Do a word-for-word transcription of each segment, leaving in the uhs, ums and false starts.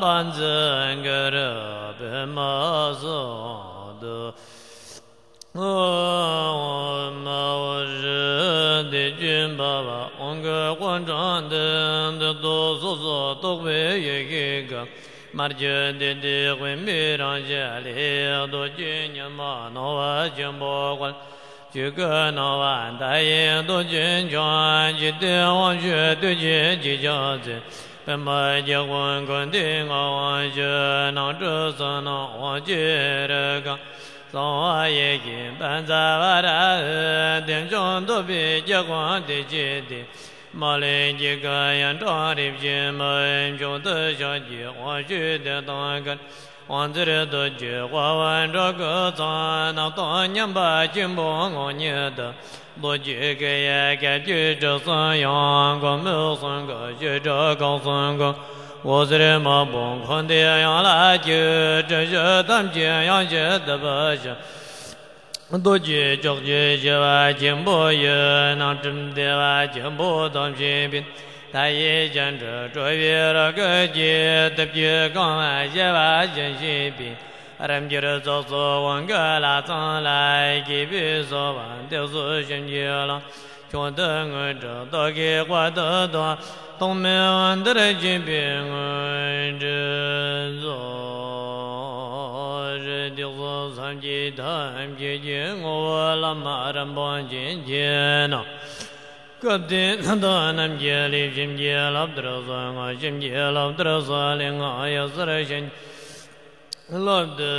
པ་ཛི་གུ་རུ་པདྨ་སིདྡྷི། ཨོཾ་མ་ཧོ་ཧྲཱིཿདེ་བཅུ་འབར་བ་ཨོཾ་གི་སྐུ་འཕྲེང་བདུན་འདི་དག་སོ་སོར་རྟོག་པའི་ཡེ་ཤེས་ཀྱི་དམར་ཆ་དེ་དེ་དབེན་པའི་རང་ཞལ་ལས་རྡོ་རྗེ་ཉི་མ་སྣང་བ་ཆེན་པོ་དཀར། ཆོས་སྐུ་སྣང་བ་མཐའ་ཡས་རྡོ་རྗེ་འཆང་། འཇིག་རྟེན་དབང་ཕྱུག་བདུད་ཀྱི་རྗེ་ཕྱག་འཚལ། པདྨ་རྒྱལ་པོ་མགོན་དེ་ངག་དབང་ཕྱུག། སྣང་སྤྲུལ་བསོད་ནམས་དབང་ཕྱུག་རིགས་དྲུག་གསང་བ་ཡེ་ཤེས་བཛྲ་ཝཱ་ར་ཧི། བདེ་མཆོག་འདུས་པའི་རྒྱལ་ཁམས་བདེ་ཆེན་དེར། མ་ལུས་སྐྱེ་རྒུ་ཡི་འབྲང་རིགས་ཀྱི་མི་མཆོག་ཏུ་ཕྱག་བགྱིས་དབང་ཕྱུག་དེ་དང་ཀུན། དབང་རྫས་རྡོ་རྗེ་དཔལ་བ་འདྲ་སྐུ་ཚང་། རྣམ་དག་མཉམ་པ་ཆེན་པོ་ངོ་བོ་ཉིད་དུ། རྡོ་རྗེ་སྐུ་ཡི་བཀའ་བརྒྱུད་དྲི་བསུང་ཡང་། གོང་མའི་གསུང་གི་བཅུད་དྲུག་གང་གསུང་ཀུན། འོད་ཟེར་མང་པོ་འཁོར་འདས་ཡན་ལག་བརྒྱའི། སྲིད་ཞི་ཐམས་ཅད་ཡང་ཞི་བཏུལ་བར་ཤོག། རྡོ་རྗེ་ལྕགས་ཀྱུ་ཞི་བ་ཆེན་པོ་ཡི། རྣམ་སྤྲིན་བདེ་བ་ཆེན་པོ་ཐོབ་བྱེད་པའི། མཐའ་ཡས་སྤྱན་རས་སྤྲུལ་པའི་རིགས་ཀྱི། ཐུགས་ཀྱི་རྐང་པ་ཞི་བ་འབྱུང་བྱེད་པའི། རབ་འབྱམས་ཚོགས་གསོག་དབང་གི་ལྷ་ཚངས་ལ། སྐྱེས་བུ་གསོ་བ་འདེགས་སོགས་བྱིན་གྱིས་རློབས། མཆོག་ཏུ་དངོས་གྲུབ་རྟོག་གེའི་དཔལ་དུ་སྟོན། ཐོག་མའི་དབང་ལྡན་སྦྱིན་པའི་དངོས་གྲུབ་རྫོགས། སྡེ་སྣོད་སངས་རྒྱས་ཐམས་ཅད་ཀྱི། ངོ་བོ་བླ་མ་རིན་པོ་ཆེ་ཁྱེད་རྣམས། སྐུ་དེའི་རྣམ་དག་རྣམས་ཀྱི་ལུས་བྱིན་གྱིས་བརླབ་ལྟར་གསོལ། ངག་བྱིན་གྱིས་བརླབ་ལྟར་གསོལ། ལུས་ངག་ཡིད་གསུམ་བྱིན་གྱིས་བརླབ་ལྟར་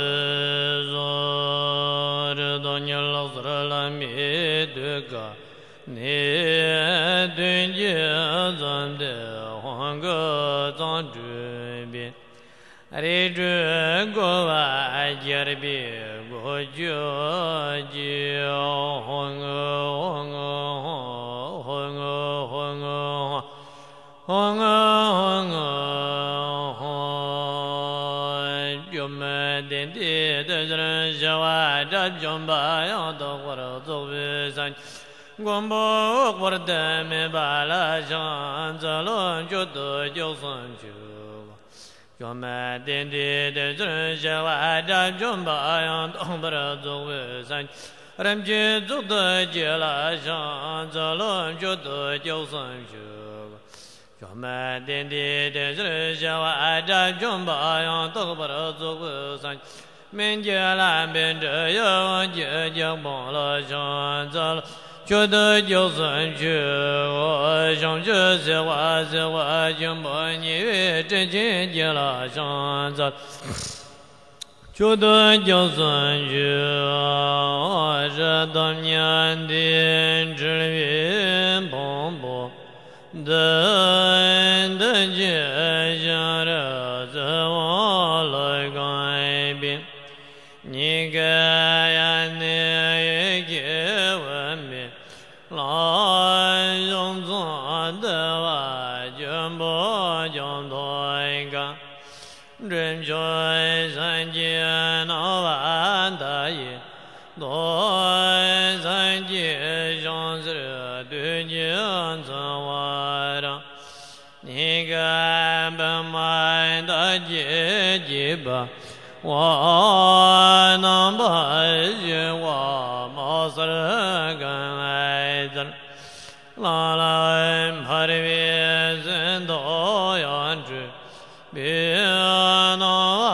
གསོལ། རིག་སྟོང་ཉིད་ལ་གསལ་ལ་མི་སྡུག་ག་ནས་དོན་གྱི་ཙམ་དུ་དབང་གི་གཙང་སྤྲུལ་པའི། རིགས་དྲུག་བསྐོར་བ་རྒྱལ་པོའི་སྒོ་ཕྱོགས་ཀྱི། ཧོ་ངོ་ཧོ་ངོ་ཧོ་ངོ་ཧོ་ངོ་ཧོ་ངོ་ཧོ་ངོ་ཧོ། སྐྱོབ་མི་བདེ་འདིའི་དུས་སུ་ཞི་བ་དགྲ་བཅོམ་པ་ཡང་དག་པར་རྫོགས་པའི་སངས་རྒྱས། མགོན་པོ་འོད་དཔག་ཏུ་མེད་པ་ལ་ཕྱག་འཚལ་ལོ། མཆོག་ཏུ་སྐྱོབ་སུ་མཆིའོ། སྐྱོབ་མི་བདེ་འདིའི་དུས་སུ་ཞི་བ་དགྲ་བཅོམ་པ་ཡང་དག་པར་རྫོགས་པའི་སངས་རྒྱས། རིན་ཆེན་གཙུག་ཏོར་གྱི་ལ་ཕྱག་འཚལ་ལོ། མཆོག་ཏུ་སྐྱོབ་སུ་མཆིའོ། སྐྱོབ་མི་བདེ་འདིའི་དུས་སུ་ཞི་བ་དགྲ་བཅོམ་པ་ཡང་དག་པར་རྫོགས་པའི་སངས་རྒྱས། སྨན་གྱི་ལྷ་བཻ་ཌཱུརྱ་དབང་གྱི་རྒྱལ་པོ་ལ་ཕྱག་འཚལ། མཆོག་ཏུ་སྐྱོབ་སུ་མཆིའོ། བྱང་ཆུབ་སེམས་དཔའ་སེམས་དཔའ་ཆེན་པོ་ཉེ་བའི་སྲས་ཆེན་གྱི་ལ་ཕྱག་འཚལ། མཆོག་ཏུ་སྐྱོབ་སུ་མཆིའོ། སྲིད་དང་མྱང་འདས་འཁྲུལ་པའི་ཕུང་པོ་འདི། འདུ་བྱེད་ཞིང་རལ་ཚེ་དབང་ལ་དགོངས་པའི། ཉེ་དགའི་ཡ་ནི་ཡེ་ཤེས་འོད་མའི་ལམ། བྱང་ཆུབ་བདེ་བ་ཆེན་པོ་ཀྱང་ཐོབ་ག་འདྲེན་མཆོག་སངས་རྒྱས་སྣང་བ་མཐའ་ཡས་རྡོ། སངས་རྒྱས་ཞིང་གསེར་དུས་ཀྱི་ཚངས་པ་རང་། ཉེ་དགའ་པདྨ་བདག་གིས་བགྱིས་པ་བ། རྣམ་པར་ཤེས་པ་མ་གསལ་གང་མཛད། ལ་ལ་འཕར་བའི་ཟེར་མདོག་ཡང་སྤྲུལ་པའི་སྣང་བ་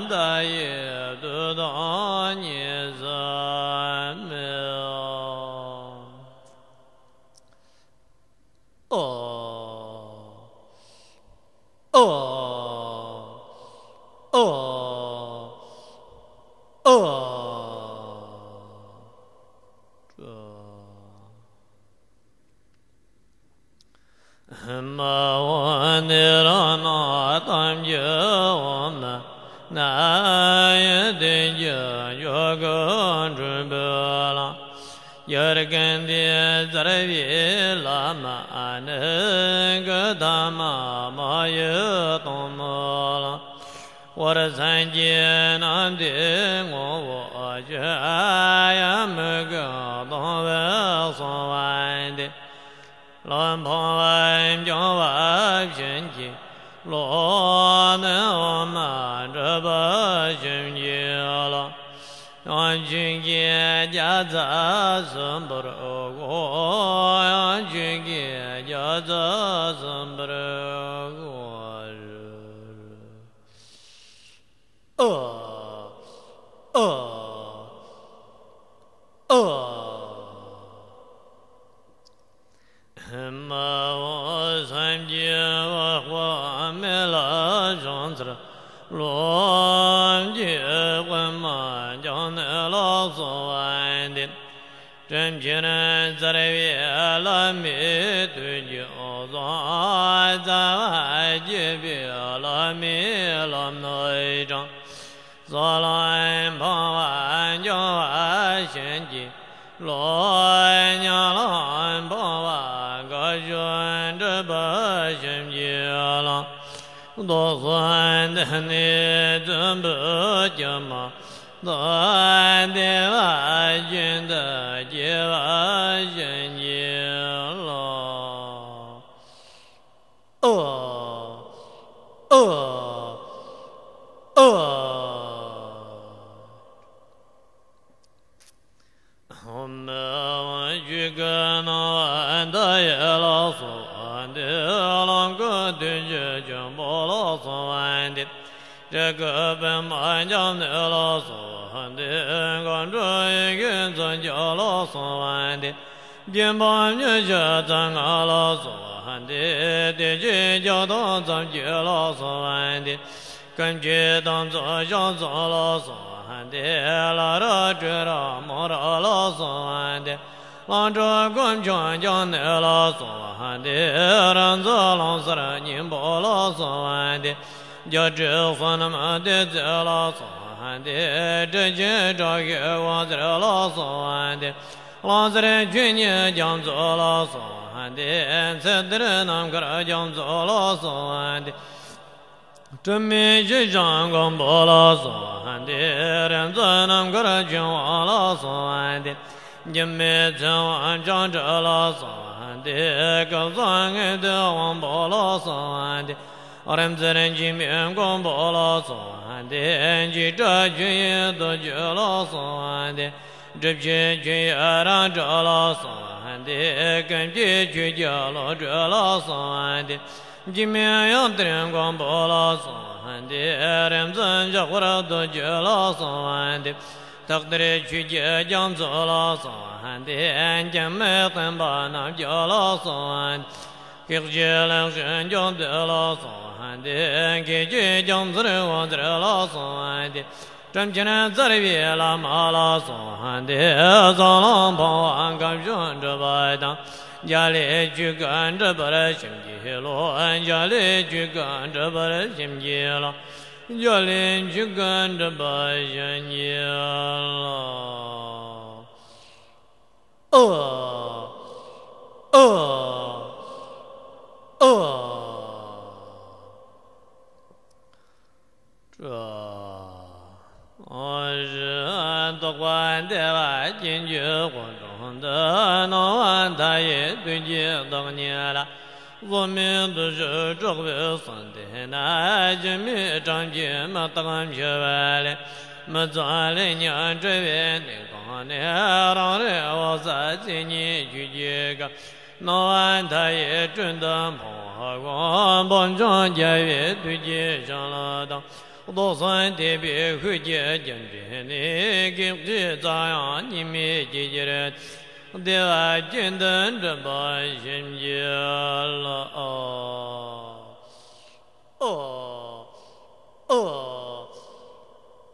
མཐའ་ཡས་དུས་དང་གཉིས་སུ་མེད། ཨོ། ཨོ། ཨོ། ཨོ། མ་འོངས་ནས་རང་སྣང་ཐམས་ཅད་འོག་མིན་ན་ཡོད། དེ་ཀྱང་མཆོག་གི་སྤྲུལ་པའི་ལམ། ཡར་གང་འདི་གསལ་བའི་བླ་མ་ནི། གི་ཐ་མ་མ་ཡི་དང་མོ་ལ། བར་སངས་རྒྱས་རྣམས་ཏེ་ངོ་བོ་ཆོས། ཡང་མོས་གུས་དང་བས་གསོལ་བ་འདེབས། ལ་འཕངས་པ་འགྱིང་བ་བྱིན་གྱིས་རློབས། ནད་ཡམས་མ་འདྲེས་པར་བྱིན་གྱིས་རློབས། ཡང་ཁྱོད་ཀྱི་རྒྱལ་ཚབ་གསོན་པོར་བསྒོ། ཡང་ཁྱོད་ཀྱི་རྒྱལ་ཚབ་གསོན་པོར་བསྒོ། ཨོ། ཨོ། ཨོ། མ་འོངས་སངས་རྒྱས་འོད་དཔག་མེད་ལ་བྱོན་ཚུལ། ལོངས་སྐུའི་དཔེ་མ་འཇོག་ནས་ལ་གསོལ་བ་འདེབས། དྲིན་ཆེན་རྩ་བའི་བླ་མའི་ཐུགས་ཀྱི་བཟང་། རྩ་བ་རྒྱས་པའི་བླ་མའི་ལམ་སྣ་དྲངས། གསལ་ལམ་འཕངས་པ་འགྱིང་བ་བྱིན་གྱིས་རློབས། ཉམས་ལམ་འཕངས་པ་དགའ་སྐྱོ་འདྲེས་པར་བྱིན་གྱིས་རློབས། རྡོ་གསུམ་འདི་ནི་བཙན་པོའི་སྐྱེལ་མ་དང་། བདེ་བ་ཅན་དུ་སྐྱེ་བར་བྱིན་གྱིས་རློབས། ཨོ། ཨོ། ཨོ། ཧོ་མ་ཆོས་སྐུ་སྣང་བ་མཐའ་ཡས་ལ་གསོལ་བ་འདེབས། ལོངས་སྐུ་ཐུགས་རྗེ་ཆེན་པོ་ལ་གསོལ་བ་འདེབས། སྤྲུལ་སྐུ་པདྨ་འབྱུང་གནས་ལ་གསོལ་བ་འདེབས། མཁའ་འགྲོ་ཡི་གེ་མཚན་བརྒྱད་ལ་གསོལ་བ་འདེབས། སྐྱེ་འཕགས་མཉེན་བཤད་རྩ་ལྔ་ལ་གསོལ་བ་འདེབས། བདེ་གཤེགས་བརྒྱ་དང་རྩ་བརྒྱད་ལ་གསོལ་བ་འདེབས། ཀུན་མཁྱེན་དམ་ཚིག་ཞལ་གསུམ་ལ་གསོལ་བ་འདེབས། ལྷ་རབ་ཏྲི་རབ་མོ་རབ་ལ་གསོལ་བ་འདེབས། ལྷ་འཕྲུལ་དཀོན་མཆོག་འབྱུང་གནས་ལ་གསོལ་བ་འདེབས། རིག་འཛིན་ལམ་གསལ་སྙིང་པོ་ལ་གསོལ་བ་འདེབས། རྒྱ་གྲྭའི་བསོད་ནམས་བདུད་རྩི་ལ་གསོལ་བ་འདེབས། དྲིན་ཆེན་དྲག་ཤུལ་དབང་གསལ་ལ་གསོལ་བ་འདེབས། ལམ་གསལ་ཆོས་ཉིད་རྒྱ་མཚོ་ལ་གསོལ་བ་འདེབས། ཚེ་འདིར་ནམ་མཁར་རྒྱ་མཚོ་ལ་གསོལ་བ་འདེབས། དྲི་མེད་ཞི་ཞིང་མགོན་པོ་ལ་གསོལ་བ་འདེབས། རིག་འཛིན་ནམ་མཁར་ཆོས་དབང་ལ་གསོལ་བ་འདེབས། འགྱུར་མེད་ཚེ་དབང་བྱང་ཁྲ་ལ་གསོལ་བ་འདེབས། སྐལ་བཟང་ལྔ་སྡེའི་དབང་པོ་ལ་གསོལ་བ་འདེབས། རིག་འཛིན་འཇིགས་མེད་མགོན་པོ་ལ་གསོལ་བ་འདེབས། འཇིགས་བྲལ་ཆོས་དབྱིངས་རྡོ་རྗེ་ལ་གསོལ་བ་འདེབས། སྒྲིབ་བྱེད་ཆོས་དབྱིངས་རང་གྲོལ་ལ་གསོལ་བ་འདེབས། ཀུན་མཁྱེན་ཆོས་ཀྱི་བློ་གྲོས་ལ་གསོལ་བ་འདེབས། འཇིགས་མེད་ཡང་སྟེང་མགོན་པོ་ལ་གསོལ་བ་འདེབས། རིག་འཛིན་འཇམ་དཔལ་རྡོ་རྗེ་ལ་གསོལ་བ་འདེབས། ཐག་ལྡིར་ཆོས་ཀྱི་རྒྱ་མཚོ་ལ་གསོལ་བ་འདེབས། འགྱུར་མེད་བརྟན་པ་རྣམ་རྒྱལ་ལ་གསོལ་བ་འདེབས། ཤེས་བྱའི་ལེགས་བཤད་འཇམ་དཔལ་ལ་གསོལ་བ་འདེབས། སྐད་ཅིག་རྒྱ་མཚོར་དབང་ཚད་ལ་གསོལ་བ་འདེབས། དྲིན་ཆེན་རྩ་བའི་བླ་མ་ལ་གསོལ་བ་འདེབས། གསལ་ལམ་འཕངས་པ་དགའ་སྐྱོ་འདྲེས་པ་དང་། རྒྱ་གླིང་ཆོས་སྐུ་འདྲེས་པར་བྱིན་གྱིས་རློབས། རྒྱ་གླིང་ཆོས་སྐུ་འདྲེས་པར་བྱིན་གྱིས་རློབས། རྒྱ་གླིང་ཆོས་སྐུ་འདྲེས་པར་བྱིན་གྱིས་རློབས། ཨོ། ཨོ། ཨོ། ཨོ། རྟོག་པ་བདེ་བ་ཅན་གྱི་དགོངས་དོན་འདི། སྣང་བ་མཐའ་ཡས་ཐུགས་ཀྱི་བདག་ཉིད་ལ། གཟུགས་མེད་བདུད་རྩི་དྲག་པོའི་གསུང་དེ་ན། སྒྱུ་མའི་བྲམ་ཟེ་མུ་སྟེགས་འཆི་བ་ལས། མི་རྩ་ལས་ཉོན་སྒྲིབ་པའི་གནས་གང་ནས། རང་རིག་འོད་གསལ་མཚན་ཉིད་ཆོས་ཀྱི་སྐུ། སྣང་བ་མཐའ་ཡས་དྲུང་དུ་འཕངས་པ་གང་། དབང་ཕྱུག་རྒྱལ་བའི་ཐུགས་ཀྱི་བྱིན་རླབས་དང་། རྡོ་གསུམ་ཐེག་པའི་ཤུགས་ཀྱིས་རྒྱུད་འདྲེས་ནས། སྐད་ཅིག་ཙམ་ཡང་གཉིད་མི་སྐྱེ་ཕྱིར། བདེ་བ་ཅན་དུ་འགྲུབ་པར་བྱིན་གྱིས་རློབས། ཨོ། ཨོ། ཨོ།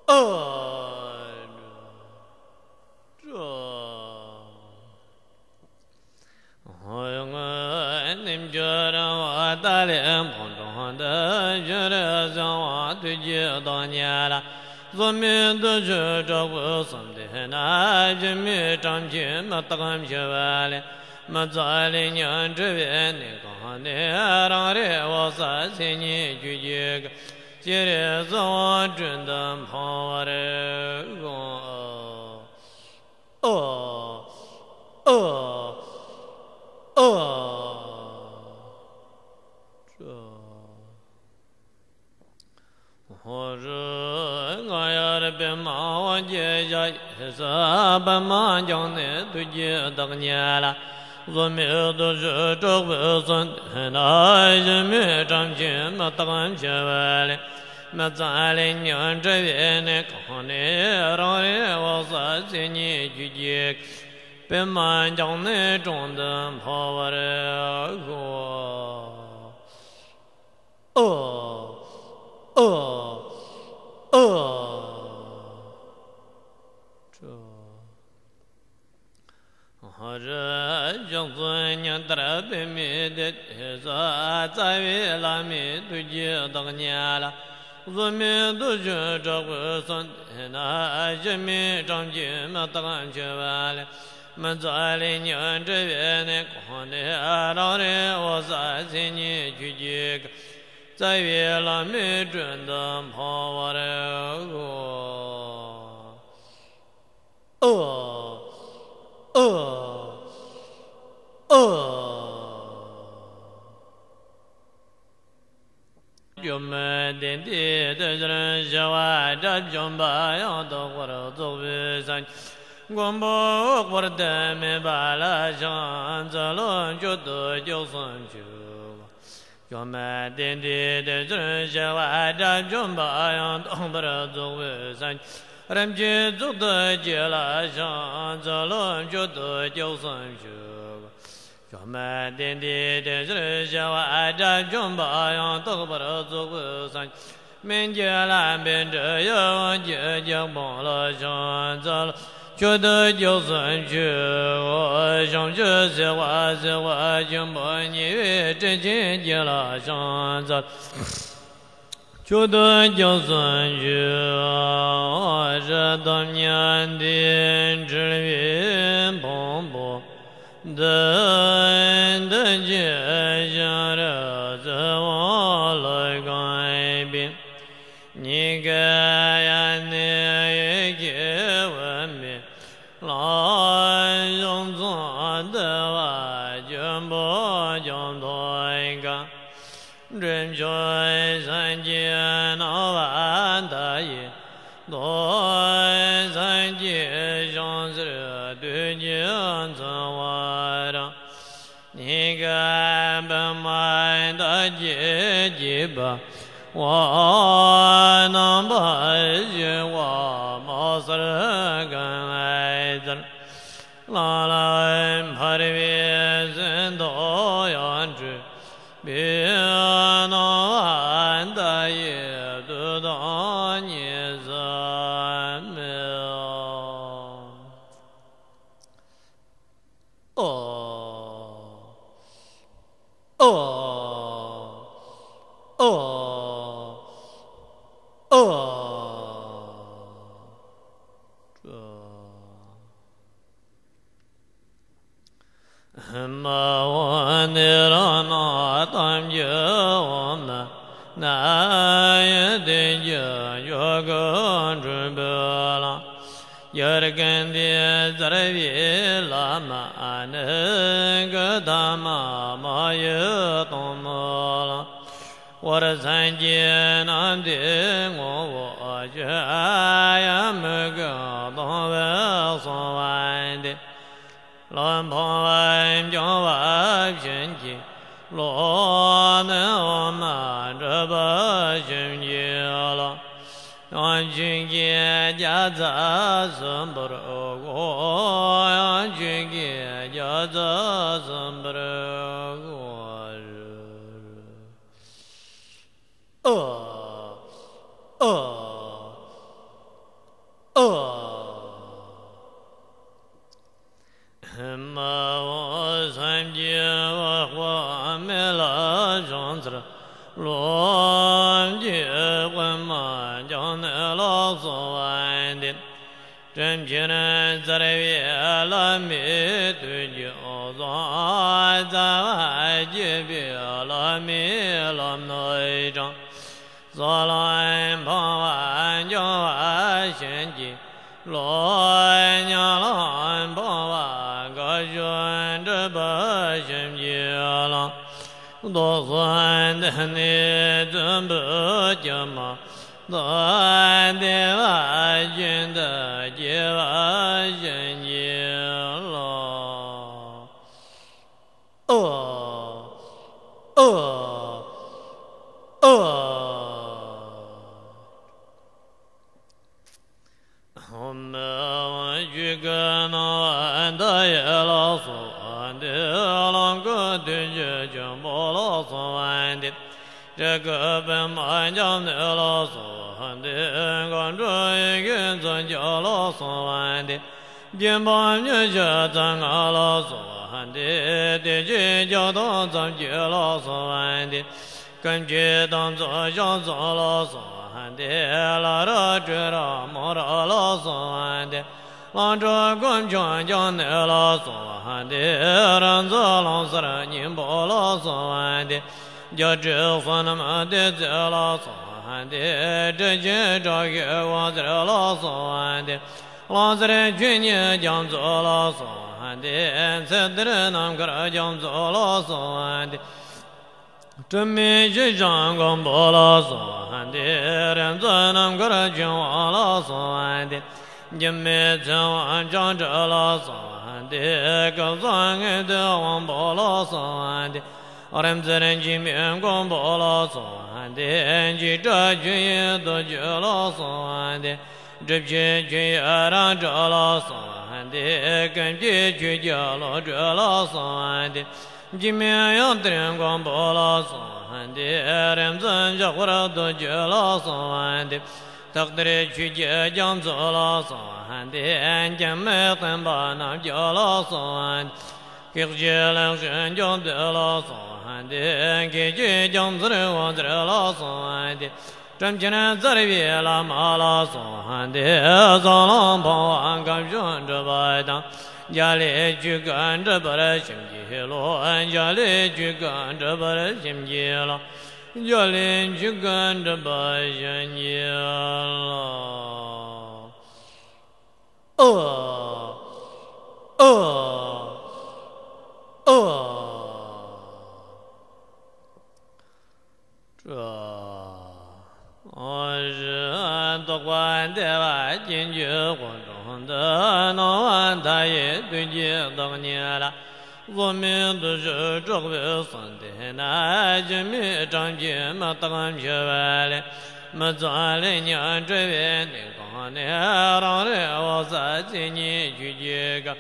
ཨོ། རྣལ་འབྱོར་རང་དབང་ཏཱ་ལའི་སྤངས་རྟོགས་འདི། ཞིང་རལ་གསང་བ་ཐུགས་ཀྱི་བདག་ཉིད་ལ། གཟུགས་མེད་བདུད་རྩི་དྲག་པོའི་གསུང་དེ་ན། སྒྱུ་མའི་བྲམ་ཟེ་མུ་སྟེགས་འཆི་བ་ལས། མི་རྩ་ལས་ཉོན་སྒྲིབ་པའི་གནས་གང་ནས། རང་རིག་འོད་གསལ་མཚན་ཉིད་ཆོས་ཀྱི་སྐུ། སྤྱན་རས་གཟིགས་དབང་དྲུང་དུ་འཕང་བར་དགོངས། ཨོ། ཨོ། ཨོ། ཧོ་རུ་ང་ཡར་པདྨ་དབང་རྒྱས་ཞལ་ཡེ་ས་པདྨ་འབྱུང་གནས་ཐུགས་ཀྱི་བདག་ཉིད་ལ། གཟུགས་མེད་བདུད་རྩི་དྲག་པོས་གསོལ་འདེབས་ན། གཞི་མེད་ཁྲམ་གྱིས་མི་རྟག་འཆི་བ་ལས། མི་ཚངས་ལས་ཉོན་སྒྲིབ་པའི་གནས་གང་ནས། རང་རིག་འོད་གསལ་སེམས་ཉིད་ཆོས་ཀྱི་པདྨ་འབྱུང་གནས་དྲུང་དུ་འཕོ་བར་ཤོག། ཨོ། ཨོ། ཨོ། ཧོ་རུ་ཕྱོགས་བཅུ་ཉི་ཟླར་པདྨས་བཏེགས། དེ་ས་རྩ་བའི་བླ་མའི་ཐུགས་ཀྱི་བདག་ཉིད་ལ། གཟུགས་མེད་བདུད་རྩི་དྲག་པོས་གསོལ་འདེབས་ན། གཞི་མེད་ཁྲམ་གྱིས་མི་རྟག་འཆི་བ་ལས། མི་ཚངས་ལས་ཉོན་སྒྲིབ་པའི་གནས་གང་ནས། རང་རིག་འོད་གསལ་སེམས་ཉིད་ཆོས་ཀྱི་རྩ་བའི་བླ་མའི་དྲུང་དུ་འཕོ་བར་ཤོག། ཨོ། ཨོ། ཨོ། སྒྱུ་མའི་གདན་འདི་དེ་ཕྱིར་ཞི་བ་དགྲ་བཅོམ་པ་ཡང་དག་པར་རྫོགས་པའི་སངས་རྒྱས། མགོན་པོ་འོད་དཔག་ཏུ་མེད་པ་ལ་ཕྱག་འཚལ་ལོ། མཆོག་ཏུ་སྐྱོབ་སུ་མཆིའོ། སྒྱུ་མའི་གདན་འདི་དེ་ཕྱིར་ཞི་བ་དགྲ་བཅོམ་པ་ཡང་དག་པར་རྫོགས་པའི་སངས་རྒྱས། རིམ་གྱིས་རྫོགས་སྡེ་བརྒྱད་ལ་ཕྱག་འཚལ་ལོ། མཆོག་ཏུ་སྐྱོབ་སུ་མཆིའོ། སྒྱུ་མའི་གདན་འདི་དེ་ཕྱིར་ཞི་བ་དགྲ་བཅོམ་པ་ཡང་དག་པར་རྫོགས་པའི་སངས་རྒྱས། སྨན་གྱི་བླ་མའི་འབྲུ་ཡི་དབང་གིས་རྒྱལ་པོ་ལ་ཕྱག་འཚལ། མཆོག་ཏུ་སྐྱོབ་སུ་མཆིའོ། བྱང་ཆུབ་སེམས་དཔའ་སེམས་དཔའ་ཆེན་པོ་ཉེ་བའི་སྲས་ཆེན་བརྒྱད་ལ་ཕྱག་འཚལ། མཆོག་ཏུ་སྐྱོབ་སུ་མཆིའོ། རི་དྭགས་ཉི་ཟླས་འཁྲིལ་བའི་ཕུང་པོ་འདི། འདི་ཕྱི་ཞིང་རལ་གསོས་འོག་ལུས་གང་པའི། སྙིང་གའི་ཡ་ནས་ཡེ་ཤེས་འོད་མའི་ལམ། བྱང་ཆུབ་བདེ་བ་ཆེན་པོ་ཡང་དག་ག་འགྲོ་མཆོག་སངས་རྒྱས་སྣང་བ་མཐའ་ཡས་སྟོང་། སངས་རྒྱས་བྱང་སེམས་ཐུགས་རྗེས་མཚན་དབང་རང་། སྙིང་གའི་པདྨ་དར་གྱིས་བརྒྱན་པ། རྣམ་པར་ཤེས་པ་མ་གསལ་གང་ངེ་འཚལ། ལྷང་ལྷང་འཕར་བའི་ཟེའུ་འབྲུ་ཡང་སྤྲུལ་པའི། སྣང་བ་མཐའ་ཡས་སྟོང་དང་གཉིས་སུ་མེད། ཨོ། ཨོ། ཨོ། ཨོ། མ་འོངས་ནས་རང་སྣང་ཐམས་ཅད་འོག་མ་ན་ཡོད་དེ་ཀྱང་མཆོག་གི་འགྲུབ་པའི་ལམ། ཡར་ཀན་དེ་གསལ་བའི་བླ་མ་ནི། གི་ཐ་མ་མ་ཡི་དང་མོ་ལ། བར་སངས་རྒྱས་རྣམས་དེ་ངོ་བོ་ཆོས། ཡང་མོས་གུས་དང་བས་གསོལ་བ་འདེབས། ལམ་འཕང་བ་འབྱོངས་པ་བྱིན་གྱིས་རློབས། ནི་འོག་མ་འགྲུབ་པ་བྱིན་གྱིས་རློབས། ཡང་ཆོས་ཀྱི་རྒྱལ་ཚབ་གསོན་པོར་བསྐོས། ཡང་ཆོས་ཀྱི་རྒྱལ་ཚབ་གསོན་པོར་བསྐོས། ཨོ། ཨོ། ཨོ། མ་འོངས་སངས་རྒྱས་འོད་དཔག་མེད་ལ་ཕྱག་འཚལ་ལོ། ལམ་གྱི་དབུ་མ་འབྱོངས་ནས་ལ་གསོལ་བ་འདེབས། དྲིན་ཆེན་གསལ་བའི་བླ་མའི་ཐུགས་ཀྱི་གསུང་། རྩ་བ་རྒྱས་པའི་བླ་མའི་ལམ་སྣ་དྲངས། གསོལ་ལམ་འཕང་བ་འབྱོངས་པ་བྱིན་གྱིས་རློབས། ཉམས་ལེན་འཕང་བ་དགའ་སྐྱོ་འགྲུབ་པ་བྱིན་གྱིས་བརླབས། རྟོགས་བཟོ་འདི་ནི་བཙུན་པོའི་སྐྱེལ་མ། བདེ་བ་ཅན་དུ་སྐྱེ་བར་བྱིན་གྱིས་རློབས། ཨོ། ཨོ། ཨོ། ཧོ་མི་ཆོས་ཀྱི་སྣང་བ་མཐའ་ཡས་ལ་སོགས་པ་འདི། ལོངས་སྐུ་ཐུགས་རྗེ་ཆེན་པོ་ལ་སོགས་པ་འདི། སྤྲུལ་སྐུ་པདྨ་འབྱུང་གནས་ལ་སོགས་པ་འདི། མཁའ་འགྲོ་ཡི་གེ་མཚན་བརྒྱད་ལ་སོགས་པ་འདི། བརྒྱུད་པ་མཉེས་གཤེགས་རྩ་ལྔ་ལ་སོགས་པ་འདི། བདེ་གཤེགས་ཞལ་མཐོང་མཚན་བརྒྱད་ལ་སོགས་པ་འདི། ཀུན་མཁྱེན་དམ་ཚོགས་ཞལ་མཚོན་ལ་སོགས་པ་འདི། ལྷ་རབ་ཀྲུང་རབ་མོའུ་རབ་ལ་སོགས་པ་འདི། ལྷ་འཕྲོག་སྐུ་མཆོག་འབྱུང་གནས་ལ་སོགས་པ་འདི། རིག་འཛིན་ལང་གསལ་སྙིང་པོ་ལ་སོགས་པ་འདི། རྒྱལ་སྲས་བསོད་ནམས་བདུད་རྩི་ལ་སོགས་པ་འདི། ཁྲི་ཆེན་དྲག་ཤེས་དབང་ཟེར་ལ་སོགས་པ་འདི། ལྷ་སྲས་ཆོས་ཉིད་རྒྱ་མཚོ་ལ་སོགས་པ་འདི། ཚེ་འདིར་ནམ་མཁར་རྒྱ་མཚོ་ལ་སོགས་པ་འདི། དྲི་མེད་ཞི་ཞིང་མགོན་པོ་ལ་སོགས་པ་འདི། རིག་འཛིན་ནམ་མཁར་ཆེན་པོ་ལ་སོགས་པ་འདི། འགྱུར་མེད་ཚེ་དབང་བྱང་ཁྲ་ལ་སོགས་པ་འདི། སྐལ་བཟང་མངོན་མཐོའི་དབང་པོ་ལ་སོགས་པ་འདི། རིག་འཛིན་འཇིགས་མེད་མགོན་པོ་ལ་སོགས་པ་འདི། འཇིགས་སྐྲག་ཆོས་དབྱིངས་རྡོ་རྗེ་ལ་སོགས་པ་འདི། སྒྲུབ་ཆེན་ཆོས་དབྱིངས་རང་གྲོལ་ལ་སོགས་པ་འདི། ཀུན་མཁྱེན་ཆོས་རྒྱལ་བློ་གྲོས་ལ་སོགས་པ་འདི། འཇིགས་མེད་གཡུང་དྲུང་མགོན་པོ་ལ་སོགས་པ་འདི། རིག་འཛིན་འཇམ་དཔལ་རྡོ་རྗེ་ལ་སོགས་པ་འདི། ཐུགས་གཏེར་ཆོས་ཀྱི་རྒྱ་མཚོ་ལ་སོགས་པ་འདི། འགྱུར་མེད་བསྟན་པ་རྣམ་རྒྱལ་ལ་སོགས་པ་འདི། སྐད་ཅིག་ལེགས་བཤད་འཇམ་དཔལ་ལ་སོགས་པ་འདི། སྐད་ཅིག་རྒྱ་མཚོར་འོད་ཟེར་ལ་སོགས་པ་འདི། གྲུབ་ཆེན་རྩ་བའི་བླ་མ་ལ་སོགས་པ་འདི། ཟབ་ལམ་འཕང་བ་མཁའ་སྤྱོད་འགྲུབ་པ་དང་། རྒྱ་ལས་ཆོས་སྐུ་འགྲུབ་པར་བྱིན་གྱིས་རློབས། རྒྱ་ལས་ཆོས་སྐུ་འགྲུབ་པར་བྱིན་གྱིས་རློབས། རྒྱ་ལས་ཆོས་སྐུ་འགྲུབ་པར་བྱིན་གྱིས་རློབས། ཨོ། ཨོ། ཨོ། རྟོག་པ་འདུལ་བ་ཅན་གྱི་དགོངས་དོན་འདི། སྣང་བ་མཐའ་ཡས་ཐུགས་ཀྱི་བདག་ཉིད་ལ། བཟོད་མེད་བདུད་རྩི་དྲག་པོས་གསོལ་འདེབས་ན། འཇིགས་མེད་སྤྲིན་གྱིས་མུ་སྟེགས་འཁྱུད་པ་ལས། མི་འཛད་ལས་ཉོན་སྒྲིབ་པའི་གནས་གང་ནས། རང་རིག་འོད་གསལ་མཚན་ཉིད་ཆོས་ཀྱི་སྐུ།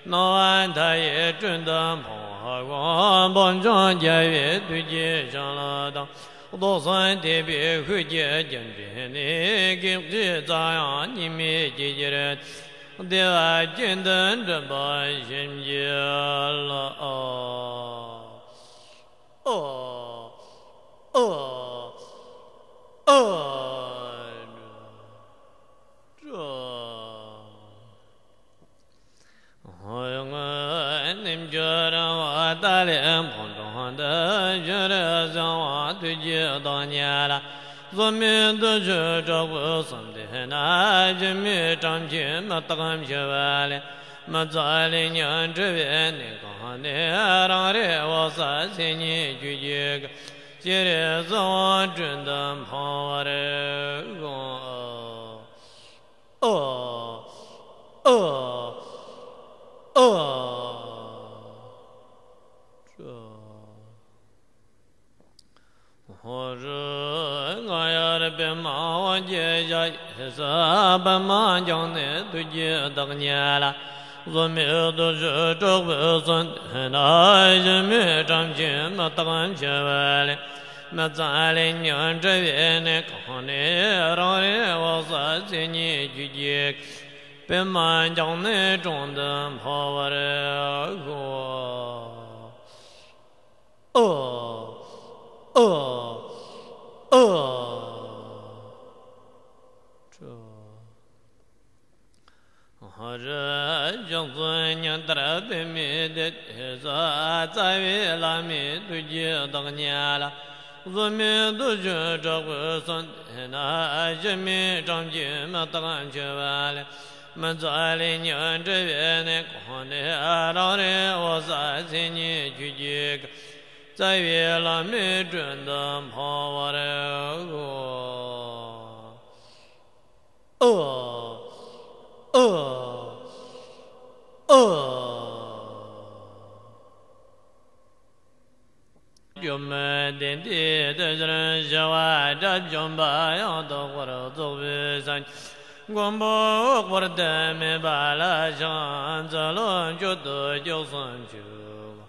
སྣང་བ་མཐའ་ཡས་སྤྲིན་དུ་འཕོ་བ་ཀུན། བོད་འབྱུང་རྒྱལ་བའི་ཐུགས་ཀྱི་བྱིན་རླབས་དང་། རྡོར་སེམས་ཐེག་པའི་ཤུགས་ཀྱིས་རྒྱས་འདྲེན་ནས། སྐད་ཅིག་ཙམ་ཡང་གཉིད་མི་སྐྱེ་ཕྱིར། བདེ་བ་ཅན་དུ་འགྲུབ་པར་བྱིན་གྱིས་རློབས། ཨོ། ཨོ། ཨོ། ཧོ། རིག་སྔོན་རྣལ་འབྱོར་རིམ་པ་ལྟར་ལས་འཕོ་འགྲོ་འདི། བཞིན་རས་གཟིགས་དབང་ཐུགས་ཀྱི་བདག་ཉིད་ལ། བཟོད་མེད་བདུད་རྩི་དྲག་པོས་གསོལ་འདེབས་ན། འཇིགས་མེད་སྤྲིན་གྱིས་མུ་སྟེགས་འཁྱུད་པ་ལས། མི་འཛད་ལས་ཉོན་སྒྲིབ་པའི་གནས་གང་ནས། རང་རིག་འོད་གསལ་མཚན་ཉིད་ཆོས་ཀྱི་སྐུ། སྤྱན་རས་གཟིགས་དབང་སྤྲིན་དུ་འཕང་བར་བསྔོ། ཨོ། ཨོ། ཨོ། ཧོ། རིག་སྔགས་ཡར་པདྨ་དབང་གི་ཞལ་ཡེ་ས། པདྨ་འབྱུང་གནས་ཐུགས་ཀྱི་བདག་ཉིད་ལ། བཟོད་མེད་བདུད་རྩི་དྲག་པོས་གསོལ་འདེབས་ན། འཇིགས་མེད་སྤྲིན་གྱིས་མུ་སྟེགས་འཁྱུད་པ་ལས། མི་འཛད་ལས་ཉོན་སྒྲིབ་པའི་གནས་གང་ནས། རང་རིག་འོད་གསལ་མཚན་ཉིད་ཆོས་ཀྱི་སྐུ། པདྨ་འབྱུང་གནས་དྲུང་དུ་འཕོ་བར་བསྔོ། ཨོ། ཨོ། ཨོ། ཧོ། རིག་འཇིག་རྟེན་ཉི་ཟླར་འབད་མེད་དེ། རྩ་བའི་བླ་མའི་ཐུགས་ཀྱི་བདག་ཉིད་ལ། བཟོད་མེད་བདུད་རྩི་དྲག་པོས་གསོལ་འདེབས་ན། འཇིགས་མེད་སྤྲིན་གྱིས་མུ་སྟེགས་འཁྱུད་པ་ལས། མི་འཛད་ལས་ཉོན་སྒྲིབ་པའི་གནས་གང་ནས། རང་རིག་འོད་གསལ་མཚན་ཉིད་ཆོས་ཀྱི་སྐུ། རྩ་བའི་བླ་མའི་དྲུང་དུ་འཕོ་བར་བསྔོ། བསྟན་ཏེ་དེ་ཕྱིར་ཞི་བ་དགྲ་བཅོམ་པ་ཡང་དག་པར་རྫོགས་པའི་སངས་རྒྱས། མགོན་པོ་འོད་དཔག་ཏུ་མེད་པ་ལ་ཕྱག་འཚལ་ལོ། མཆོད་དོ་སྐྱབས་སུ་མཆིའོ།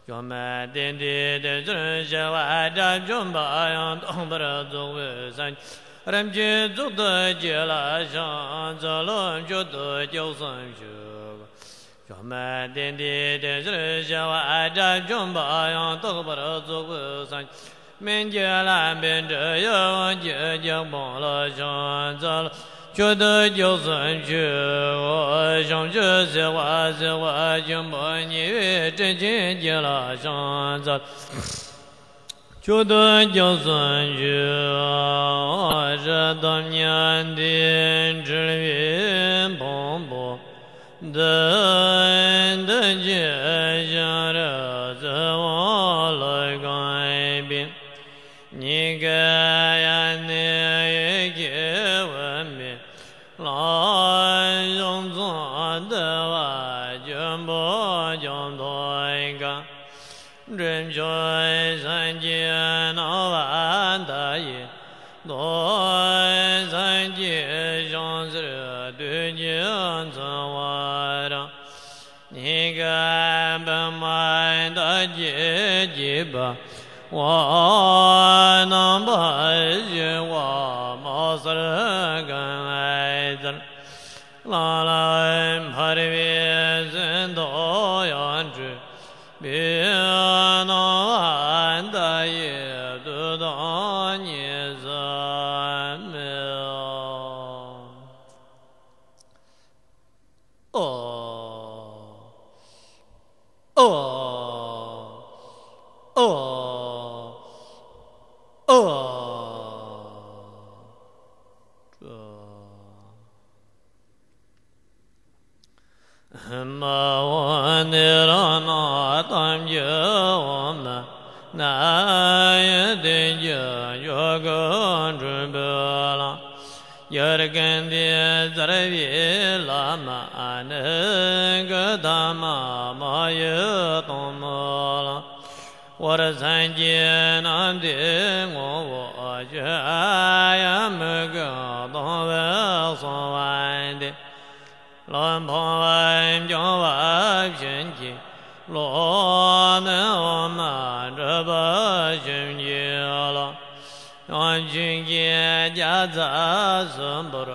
བཅོམ་ལྡན་འདས་དེ་ཕྱིར་ཞི་བ་དགྲ་བཅོམ་པ་ཡང་དག་པར་རྫོགས་པའི་སངས་རྒྱས། རིམ་གྱིས་རྫོགས་སྡུད་རྒྱས་ལ་ཕྱག་འཚལ་ལོ། མཆོད་དོ་སྐྱབས་སུ་མཆིའོ། བཅོམ་ལྡན་འདས་དེ་ཕྱིར་ཞི་བ་དགྲ་བཅོམ་པ་ཡང་དག་པར་རྫོགས་པའི་སངས་རྒྱས། སྨན་གྱི་ལམ་པའི་ཁྲིད་ཡུལ་དབང་གི་རྒྱལ་པོ་ལ་ཕྱག་འཚལ། མཆོད་དོ་སྐྱབས་སུ་མཆིའོ། བྱང་ཆུབ་སེམས་དཔའ་སེམས་དཔའ་ཆེན་པོ་ཉེ་བའི་དྲིན་ཅན་གྱི་ལ་ཕྱག་འཚལ། མཆོད་དོ་སྐྱབས་སུ་མཆིའོ། སྲིད་དང་མཉམ་པའི་འཁྲུལ་པའི་ཕུང་པོ་འདི། འདི་ཕྱིར་ཞིང་རལ་གསོ་བ་ལ་གང་བས། ཉེན་ཁའི་གཡའ་ནས་ཡིད་ཀྱི་འོད་མའི་ལམ། བྱང་ཆུབ་བདེ་བ་ཆེན་པོ་ཀྱང་ཐོབ་ག་འདྲེན་མཆོག་སངས་རྒྱས་སྣང་བ་མཐའ་ཡས་སྟོང་། སངས་རྒྱས་བྱང་སེམས་བདུད་ཀྱིས་མཚོན་པ་རང་། ཉེན་ཁའི་པདྨ་འདབ་བརྒྱད་བརྒྱུད་པ་འོ། རྣམ་པར་ཤེས་པ་མ་གསལ་གང་བའི་ཚུལ། ལ་ལ་འཕར་བའི་ཟེར་མདོག་ཡང་སྤྲོས་པའི་སྣང་བ་མཐའ་ཡས་སྟོང་དང་གཉིས་སུ་མེད། ཨོ། ཨོ། ཨོ། ཨོ། མ་འོངས་ནས་རང་སྣང་གཏམ་གྱི་འོ་མ། ན་ཡི་དེ་རྒྱུ་འཇོག་གི་འགྲུབ་པའི་ལམ། ཡར་ཀུན་ཏུ་བཙལ་བའི་བླ་མ་ནི། གི་ཐ་མ་མ་ཡི་དང་མོ་ལ། བར་སངས་རྒྱས་རྣམས་དེ་ངོ་བོ་ཆོས། ཡང་མོས་གུས་དང་བས་གསོལ་བ་འདེབས། ལམ་འཕང་བ་འགྱངས་པ་བྱིན་གྱིས་རློབས། མི་འོང་མ་འགྲུབ་པ་བྱིན་གྱིས་རློབས། ཡང་ཆོས་ཀྱི་རྒྱ་མཚོ་གསུམ་པར་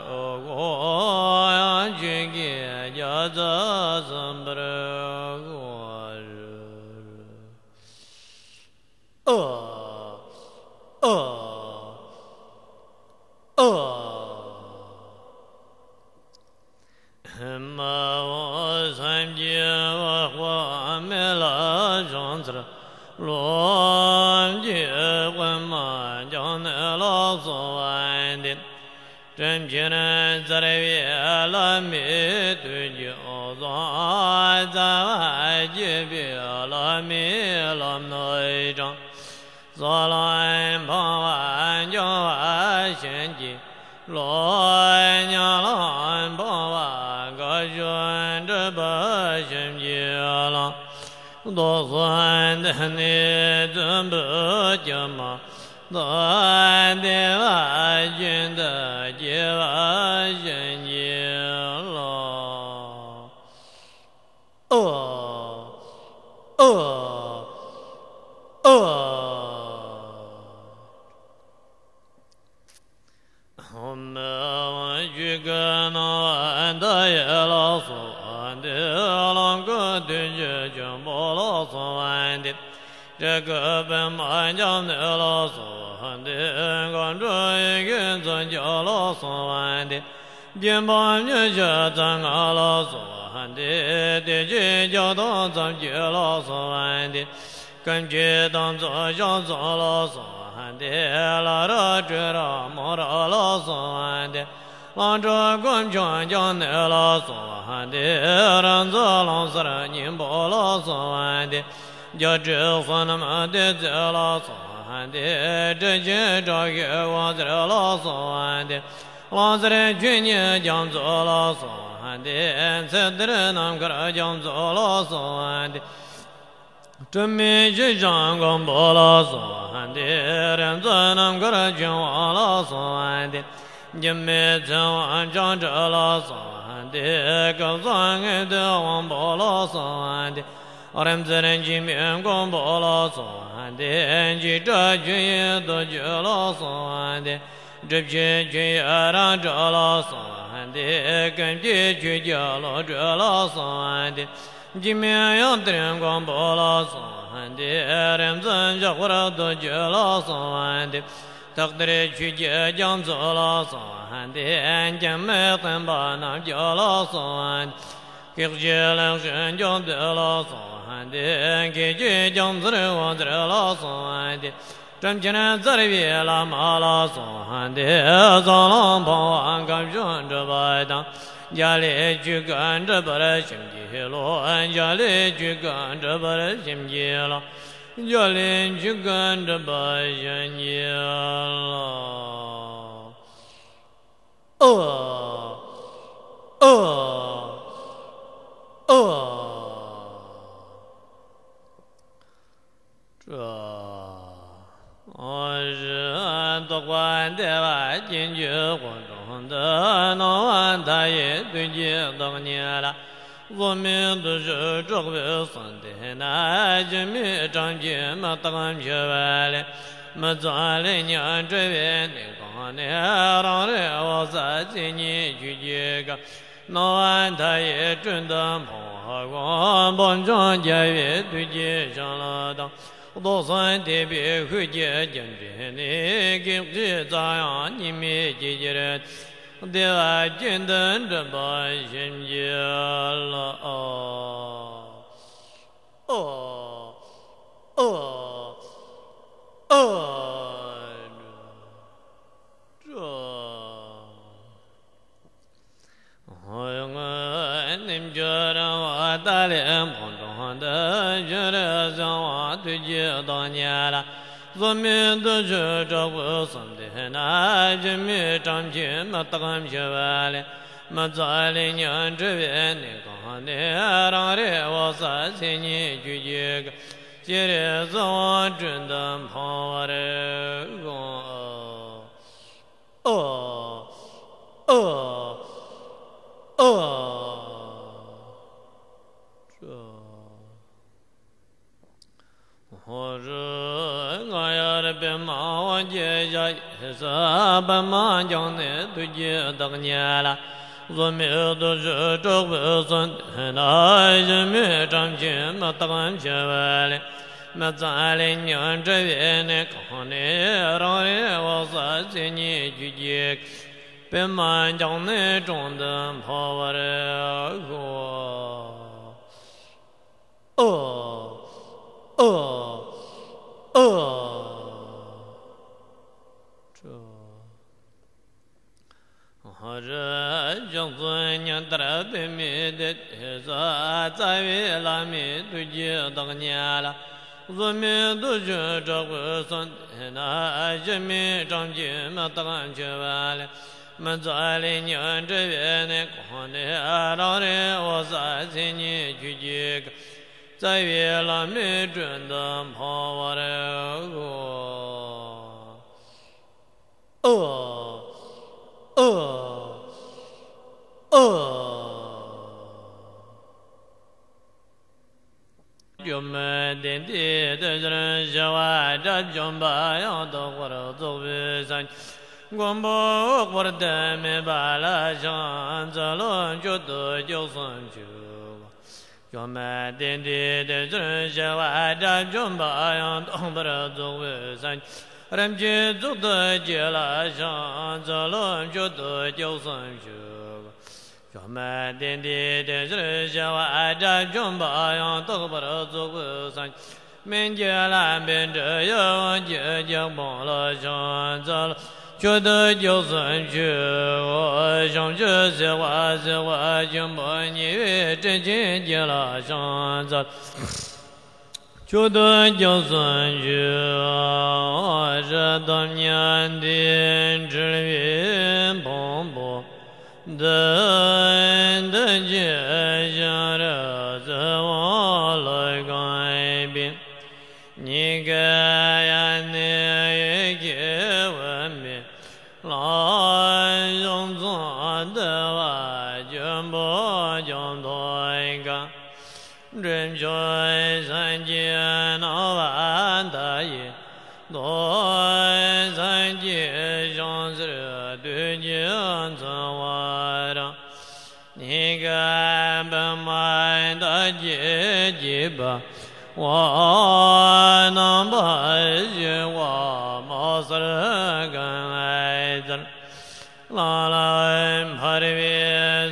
བསྐོར། ཡང་ཆོས་ཀྱི་རྒྱ་མཚོ་གསུམ་པར་བསྐོར། ཨོ། ཨོ། ཨོ། མ་འོངས་སངས་རྒྱས་པ་དཔག་མེད་ལ་ཕྱག་འཚལ་ལོ། ལམ་གྱི་དཔེ་མ་འགྱངས་ནས་ལ་གསོལ་བ་འདེབས། དྲིན་ཆེན་བཙལ་བའི་བླ་མའི་ཐུགས་ཀྱི་བཟང་། བཙལ་བ་རྒྱས་པའི་བླ་མའི་ལམ་སྣ་དྲངས། གསོད་ལམ་འཕང་བ་འགྱངས་པ་བྱིན་གྱིས་རློབས། ཉམས་ལམ་འཕང་བ་དགའ་སྐྱོ་འགྲུབ་པ་བྱིན་གྱིས་རློབས། བདག་སོགས་འདི་ནས་བཙུན་པོའི་སྐྱེལ་མ་དང་། བདེ་བ་ཅན་དུ་སྐྱེ་བ་བྱིན་གྱིས་རློབས། ཨོ། ཨོ། ཨོ། ཧོ་མ་ཆོས་སྐུ་སྣང་བ་མཐའ་ཡས་ལ་གསོལ་བ་འདེབས། ལམ་གྱི་མཐུ་ཆེན་ཆེན་པོ་ལ་གསོལ་བ་འདེབས། སྤྲུལ་སྐུ་པདྨ་འབྱུང་གནས་ལ་གསོལ་བ་འདེབས། མཁའ་འགྲོ་ཡི་གེ་མཚོན་ཆ་ལ་གསོལ་བ་འདེབས། རྒྱལ་པོ་མྱུར་མཆོག་ཙོང་ཁ་ལ་གསོལ་བ་འདེབས། བདེ་ཆེན་ཕྱག་དང་ཚོམས་ཀྱི་ལ་གསོལ་བ་འདེབས། ཀུན་མཁྱེན་དམ་ཚོགས་ཕྱག་མཚན་ལ་གསོལ་བ་འདེབས། ལ་རག་སྤྲུལ་རག་མོ་རག་ལ་གསོལ་བ་འདེབས། ལམ་གྲོགས་དཀོན་མཆོག་འབྱུང་གནས་ལ་གསོལ་བ་འདེབས། རིག་འཛིན་ལམ་གསལ་སྙིང་པོ་ལ་གསོལ་བ་འདེབས། རྒྱ་གྲོལ་བསོད་ནམས་བདུད་རྩི་ལ་གསོལ་བ་འདེབས། དྲིན་ཅན་དྲག་ཤུལ་དབང་གསལ་ལ་གསོལ་བ་འདེབས། ལམ་གསལ་ཆོས་ཉིད་རྒྱ་མཚོ་ལ་གསོལ་བ་འདེབས། ཚེ་འདིར་ནམ་མཁར་རྒྱ་མཚོ་ལ་གསོལ་བ་འདེབས། དྲི་མེད་ཞི་ཞིང་མགོན་པོ་ལ་སོགས་ཏེ། རིག་འཛིན་རྣམ་དཀར་ཆེ་བ་ལ་སོགས་ཏེ། སྒྱུ་མའི་ཚེ་དབང་བྱང་ཁྲ་ལ་སོགས་ཏེ། སྐལ་བཟང་ངེས་དོན་དབང་པོ་ལ་སོགས་ཏེ། རིག་འཛིན་འཇིགས་མེད་མགོན་པོ་ལ་སོགས་ཏེ། འཇིགས་བྲལ་ཆོས་དབྱིངས་རྡོ་རྗེ་ལ་སོགས་ཏེ། སྒྲུབ་ཆེན་ཆོས་དབྱིངས་རང་གྲོལ་ལ་སོགས་ཏེ། ཀུན་མཁྱེན་ཆོས་རྒྱལ་བློ་གྲོས་ལ་སོགས་ཏེ། འཇིགས་མེད་ཡང་སྟེང་མགོན་པོ་ལ་སོགས་ཏེ། རིག་འཛིན་འཇམ་དཔལ་རྡོ་རྗེ་ལ་སོགས་ཏེ། ཐུགས་གཏེར་ཆོས་ཀྱི་རྒྱ་མཚོ་ལ་སོགས་ཏེ། འཇིགས་མེད་བརྟན་པ་རྣམ་རྒྱལ་ལ་སོགས་ཏེ། སྐད་ཅིག་ལེགས་བཤད་འཇམ་དཔལ་ལ་སོགས་ཏེ། སྐད་ཅིག་རྒྱ་མཚོར་འོད་ཟེར་ལ་སོགས་ཏེ། སྒྲུབ་ཆེན་རྩ་བའི་བླ་མ་ལ་སོགས་ཏེ། ཟབ་ལམ་འཕང་བ་མཁའ་སྤྱོད་འགྲུབ་པ་དང་། རྒྱ་ལས་ཆོས་སྐུ་འགྲུབ་པར་བྱིན་གྱིས་རློབས། རྒྱ་ལས་ཆོས་སྐུ་འགྲུབ་པར་བྱིན་གྱིས་རློབས། རྒྱ་ལས་ཆོས་སྐུ་འགྲུབ་པར་བྱིན་གྱིས་རློབས། ཨོ། ཨོ། ཨོ། ཨོ་ཧྲཱིཿ། རྟོགས་པ་བདེ་བ་ཅན་གྱི་དཔལ་འབྲུག་འདི། སྣང་བ་མཐའ་ཡས་ཐུགས་ཀྱི་བདག་ཉིད་ལ། གཟུགས་མེད་བདུད་རྩི་དྲག་པོའི་གསུང་དེ་ན། སྒྱུ་མའི་གྲངས་ཀྱིས་མི་རྟོགས་འཆི་བ་ལས། མི་ཚངས་ལས་ཉོན་སྒྲིབ་པའི་གནས་གང་ནས། རང་རིག་འོད་གསལ་མཚན་ཉིད་ཆོས་ཀྱི་སྐུ། སྣང་བ་མཐའ་ཡས་དྲུང་དུ་འཕང་བ་གང་། སྤང་བྱང་རྒྱལ་བའི་ཐུགས་ཀྱི་ཞིང་ལ་ལྡང་། རྟོགས་སངས་ཐིགས་པའི་ཤུགས་ཀྱིས་རྒྱུད་འདྲེན་ནས། སྐད་ཅིག་ཙམ་ཡང་གཉིད་མི་སད་ཀྱི་རེད། བདེ་བ་ཅན་དུ་འགྲུབ་པར་བྱིན་གྱིས་རློབས། ཨོ། ཨོ། ཨོ། ཨོ། ཧོ། རྔོན་རྣལ་འབྱོར་རིང་བ་ཏཱ་ལའི་སྤང་ཐང་དུ། བཞིན་རས་གསང་བ་ཐུགས་ཀྱི་བདག་ཉིད་ལ། གཟུགས་མེད་བདུད་རྩི་དྲག་པོའི་གསུང་དེ་ན། སྒྱུ་མའི་གྲངས་ཀྱིས་མི་རྟོགས་འཆི་བ་ལས། མི་ཚངས་ལས་ཉོན་སྒྲིབ་པའི་གནས་གང་ནས། རང་རིག་འོད་གསལ་མཚན་ཉིད་ཆོས་ཀྱི་སྐུ། སྤྱན་རས་གཟིགས་དབང་དྲུང་དུ་འཕང་བར་དགོངས། ཨོ། ཨོ། ཨོ། ཧོ། རྔ་ཡབ་པདྨ་དབང་གི་ཞལ་སུ། པདྨ་འབྱུང་གནས་ཐུགས་ཀྱི་བདག་ཉིད་ལ། གཟུགས་མེད་བདུད་རྩི་དྲག་པོའི་གསུང་དེ་ན། སྒྱུ་མའི་གྲངས་ཀྱིས་མི་རྟོགས་འཆི་བ་ལས། མི་ཚངས་ལས་ཉོན་སྒྲིབ་པའི་གནས་གང་ནས། རང་རིག་འོད་གསལ་མཚན་ཉིད་ཆོས་ཀྱི་སྐུ། པདྨ་འབྱུང་གནས་དྲུང་དུ་འཕང་བར་དགོངས། ཨོ། ཨོ། ཨོ། ཧོ། རི་བྱང་སུ་ཉི་ཟླར་པདྨའི་གཏེར་ས། རྩ་བའི་བླ་མའི་ཐུགས་ཀྱི་བདག་ཉིད་ལ། གཟུགས་མེད་བདུད་རྩི་དྲག་པོའི་གསུང་དེ་ན། སྒྱུ་མའི་གྲངས་ཀྱིས་མི་རྟོགས་འཆི་བ་ལས། མི་ཚངས་ལས་ཉོན་སྒྲིབ་པའི་གནས་གང་ནས། རང་རིག་འོད་གསལ་མཚན་ཉིད་ཆོས་ཀྱི་སྐུ། རྩ་བའི་བླ་མའི་དྲུང་དུ་འཕང་བར་དགོངས། ཨོ། ཨོ། ཨོ། སྒྱུ་མ་བདེན་བདེན་དེ་ཕྱིར་ཞི་བ་དགྲ་བཅོམ་པ་ཡང་དག་པར་རྫོགས་པའི་སངས་རྒྱས་མགོན་པོ་འོད་དཔག་ཏུ་མེད་པ་ལ་ཕྱག་འཚལ་ལོ། མཆོག་ཏུ་སྐྱབས་སུ་མཆིའོ། སྒྱུ་མ་བདེན་བདེན་དེ་ཕྱིར་ཞི་བ་དགྲ་བཅོམ་པ་ཡང་དག་པར་རྫོགས་པའི་སངས་རྒྱས་རིན་ཆེན་གཙུག་ཏོར་གྱི་ལ་ཕྱག་འཚལ་ལོ། མཆོག་ཏུ་སྐྱབས་སུ་མཆིའོ། སྒྱུ་མ་བདེན་བདེན་དེ་ཕྱིར་ཞི་བ་དགྲ་བཅོམ་པ་ཡང་དག་པར་རྫོགས་པའི་སངས་རྒྱས་སྨན་གྱི་བླ་མ་བཻ་ཌཱུརྱ་དབང་གི་རྒྱལ་པོ་ལ་ཕྱག་འཚལ་ལོ། མཆོག་ཏུ་སྐྱབས་སུ་མཆིའོ། བྱང་ཆུབ་སེམས་དཔའ་སེམས་དཔའ་ཆེན་པོ་ཉེ་བའི་སྲས་ཆེན་གྱི་ལ་ཕྱག་འཚལ། མཆོག་ཏུ་སྐྱབས་སུ་མཆིའོ། རི་དྭགས་མྱང་འདས་འཁྲིལ་བའི་ཕུང་པོ་འདི། འདི་ཕྱིར་ཞིང་རལ་གསོལ་བ་ལ་དགའ་བས། འོད་མའི་ལམ་ཞིང་ཚངས་ཏེ་བ་ཆེན་པོ་ཀྱང་ཐོབ་ག་སྒྲིབ་སྦྱོང་སེམས་བསྐྱེད་སྣང་བ་མཐའ་ཡས་རྡོར་སེམས་ཀྱི་ཞིང་ཟེར་དུས་ཀྱི་མཚན་བར། གཉིས་ཀའི་པདྨ་མཐའ་ཡས་ཀྱི་བ། བ་རྣམ་པར་བཞད་པ་མ་གསལ་གང་མཛད། ལ་ལ་འཕར་བའི་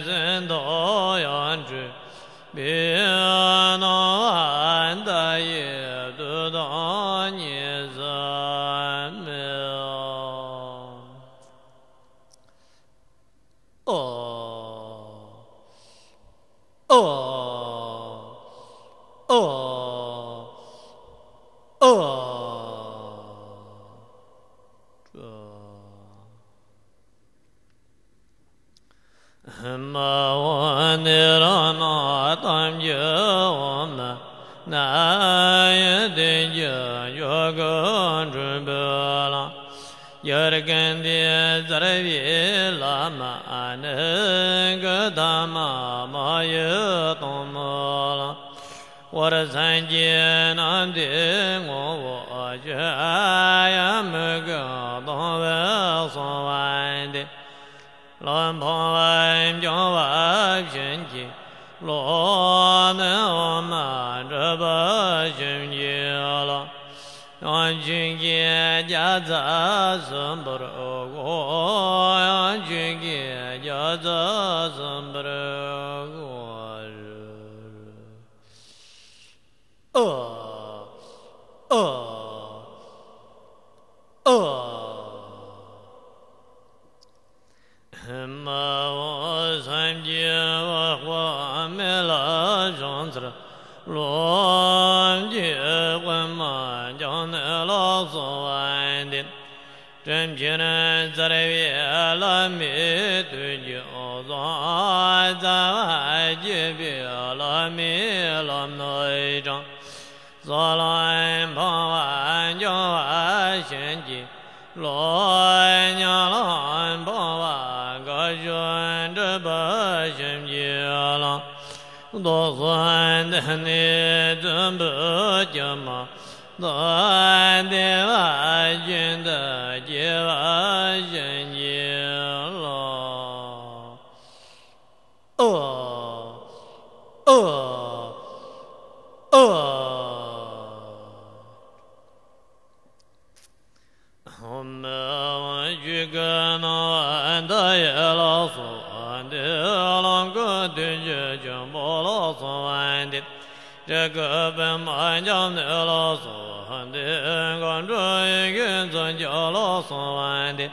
ཟེར་མདོག་ཡང་སྤྲོས་པའི་སྣང་བ་མཐའ་ཡས་དུས་དང་ཉི་ཟེར་མེད། ཨོ། ཨོ། ཨོ། ཨོ། ཨོ། མ་འོངས་ནས་རང་སྣང་ཐམས་ཅད་འོག་མ་ན་ཡོད་དེ་ཀྱང་མཆོག་གི་འཁྲུལ་པའི་ལམ། ཡར་ཀན་ཏའི་རྩ་བའི་བླ་མ་ཨ་ནི་གི་ཐ་མ་མ་ཡི་དྭངས་མའི་ལམ། བར་སངས་རྒྱས་རྣམས་ཏེ་ངོ་བོ་ཆོས་དབྱིངས་མིག་གི་སྟོང་པར་སོང་བ་སྟེ། ལམ་འཕང་བ་འགྱིང་བ་བྱིན་གྱིས་རློབ་མའི་འོག་མ་འགྲུབ་པ་ཞིང་གི་ལམ། ཡང་ཆོས་ཀྱི་རྒྱལ་ཚབ་གསུམ་པོར་གོ། ཡང་ཆོས་ཀྱི་རྒྱལ་ཚབ་གསུམ་པོར་གོ། ཨོ། ཨོ། ཨོ། མ་འོངས་སངས་རྒྱས་པ་དཔག་མེད་ལ་བྱང་ཚར་ལམ་གྱི་དཔེ་མ་འཇོག་ནས་ལ་སོགས་པ་འདི། དྲིན་ཆེན་རྩ་བའི་བླ་མའི་ཐུགས་ཀྱི་བཟང་རྩ་བ་རྒྱས་པའི་བླ་མའི་ལམ་སྣ་དྲངས། ས་ལམ་འཕང་བ་འགྱིང་བ་བྱིན་གྱིས་རློབ། ཉམས་ལེན་འཕང་བ་དགའ་སྐྱོ་འགྲུབ་པ་ཞིང་གི་ལམ། རྡོ་གསུམ་འདི་ནི་བཙུན་པོའི་སྐྱེལ་མ་དང་། བདེ་བ་ཅན་དུ་སྐྱེ་བ་ཞིང་གི་ལམ། ཨོ། ཨོ། ཨོ། ཧོ་མ་ཆོས་སྐུ་སྣང་བ་མཐའ་ཡས་ལ་སོགས་པ་འདི། ལམ་གྱི་མཐུ་ཆེན་ཆེན་པོ་ལ་སོགས་པ་འདི། སྤྲུལ་སྐུ་པདྨ་འབྱུང་གནས་ལ་སོགས་པ་འདི། མཁའ་འགྲོ་ཡི་གེ་མཚན་བརྒྱད་ལ་སོགས་པ་འདི།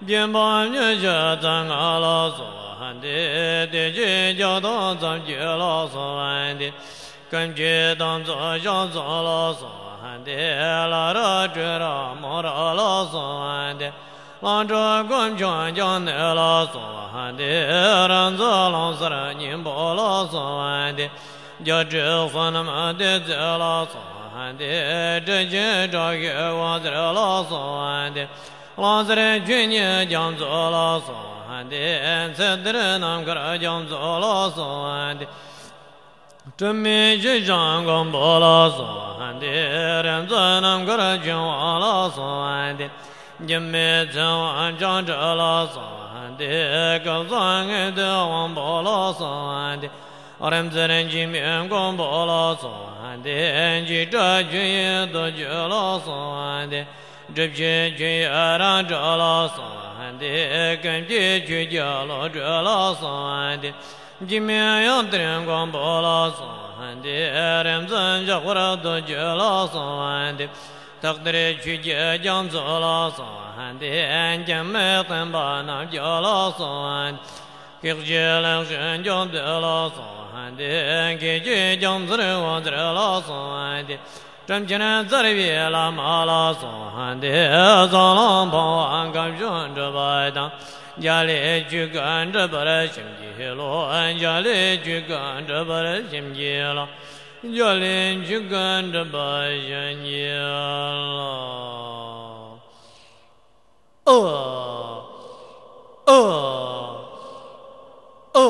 བརྒྱུད་པ་མཉམ་གཞག་རྩ་ལྔ་ལ་སོགས་པ་འདི། བདེ་གཤེགས་ཕྱག་དང་མཚན་བརྒྱད་ལ་སོགས་པ་འདི། ཀུན་མཁྱེན་དམ་ཚིག་ཕྱག་མཚན་ལ་སོགས་པ་འདི། ལྷ་རབ་ཏུ་རབ་མོ་རབ་ལ་སོགས་པ་འདི། ལྷ་ཁྲོ་སྐུ་མཆོག་འབྱུང་གནས་ལ་སོགས་པ་འདི། རིག་འཛིན་ལམ་གསལ་སྙིང་པོ་ལ་སོགས་པ་འདི། རྒྱ་གྲོལ་བསོད་ནམས་བདུད་རྩི་ལ་སོགས་པ་འདི། ཊཱིཀ་ཆེན་དྲག་ཤུལ་དབང་གསལ་ལ་སོགས་པ་འདི། ལམ་གསལ་ཆོས་ཉིད་རྒྱ་མཚོ་ལ་སོགས་པ་འདི། ཚེ་འདིར་ནམ་མཁར་རྒྱ་མཚོ་ལ་སོགས་པ་འདི། དྲི་མེད་ཞི་ཞིང་མགོན་པོ་ལ་སོགས་པ་འདི། རིག་འཛིན་ནམ་མཁར་ཆོས་དབང་ལ་སོགས་པ་འདི། སྒྱུ་མའི་ཚེ་དབང་བྱང་ཁྲ་ལ་སོགས་པ་འདི། སྐལ་བཟང་མངོན་མཐོའི་དབང་པོ་ལ་སོགས་པ་འདི། རིག་འཛིན་འཇིགས་མེད་མགོན་པོ་ལ་སོགས་པ་འདི། འཇིགས་སྐྲག་ཆོས་དབྱིངས་རྡོ་རྗེ་ལ་སོགས་པ་འདི། སྒྲིབ་བྱེད་ཆོས་དབྱིངས་རང་གྲོལ་ལ་སོགས་པ་འདི། ཀུན་མཁྱེན་ཆོས་རྒྱལ་བློ་གྲོས་ལ་སོགས་པ་འདི། འཇིགས་མེད་དབྱངས་ལྡན་མགོན་པོ་ལ་སོགས་པ་འདི། རིག་འཛིན་འཇམ་དཔལ་རྡོ་རྗེ་ལ་སོགས་པ་འདི། ཐུགས་ཐར་ཆོས་ཀྱི་རྒྱ་མཚོ་ལ་སོགས་པ་འདི། འཇིགས་མེད་བརྟན་པ་རྣམ་རྒྱལ་ལ་སོགས་པ་འདི། སྐད་ཅིག་ལེགས་བཤད་འཇམ་དཔལ་ལ་སོགས་པ་འདི། སྐད་ཅིག་རྒྱ་མཚོར་དབང་གསལ་ལ་སོགས་པ་འདི། དྲིན་ཆེན་རྩ་བའི་བླ་མ་ལ་སོགས་པ་འདི། ས་ལམ་འཕང་བ་དགའ་སྐྱོ་འགྲུབ་པ་དང་། རྒྱ་ལས་ཆོས་སྐུ་འགྲུབ་པར་བྱིན་གྱིས་རློབས། རྒྱ་ལས་ཆོས་སྐུ་འགྲུབ་པར་བྱིན་གྱིས་རློབས། རྒྱ་ལས་ཆོས་སྐུ་འགྲུབ་པར་བྱིན་གྱིས་རློབས། ཨོ། ཨོ། ཨོ།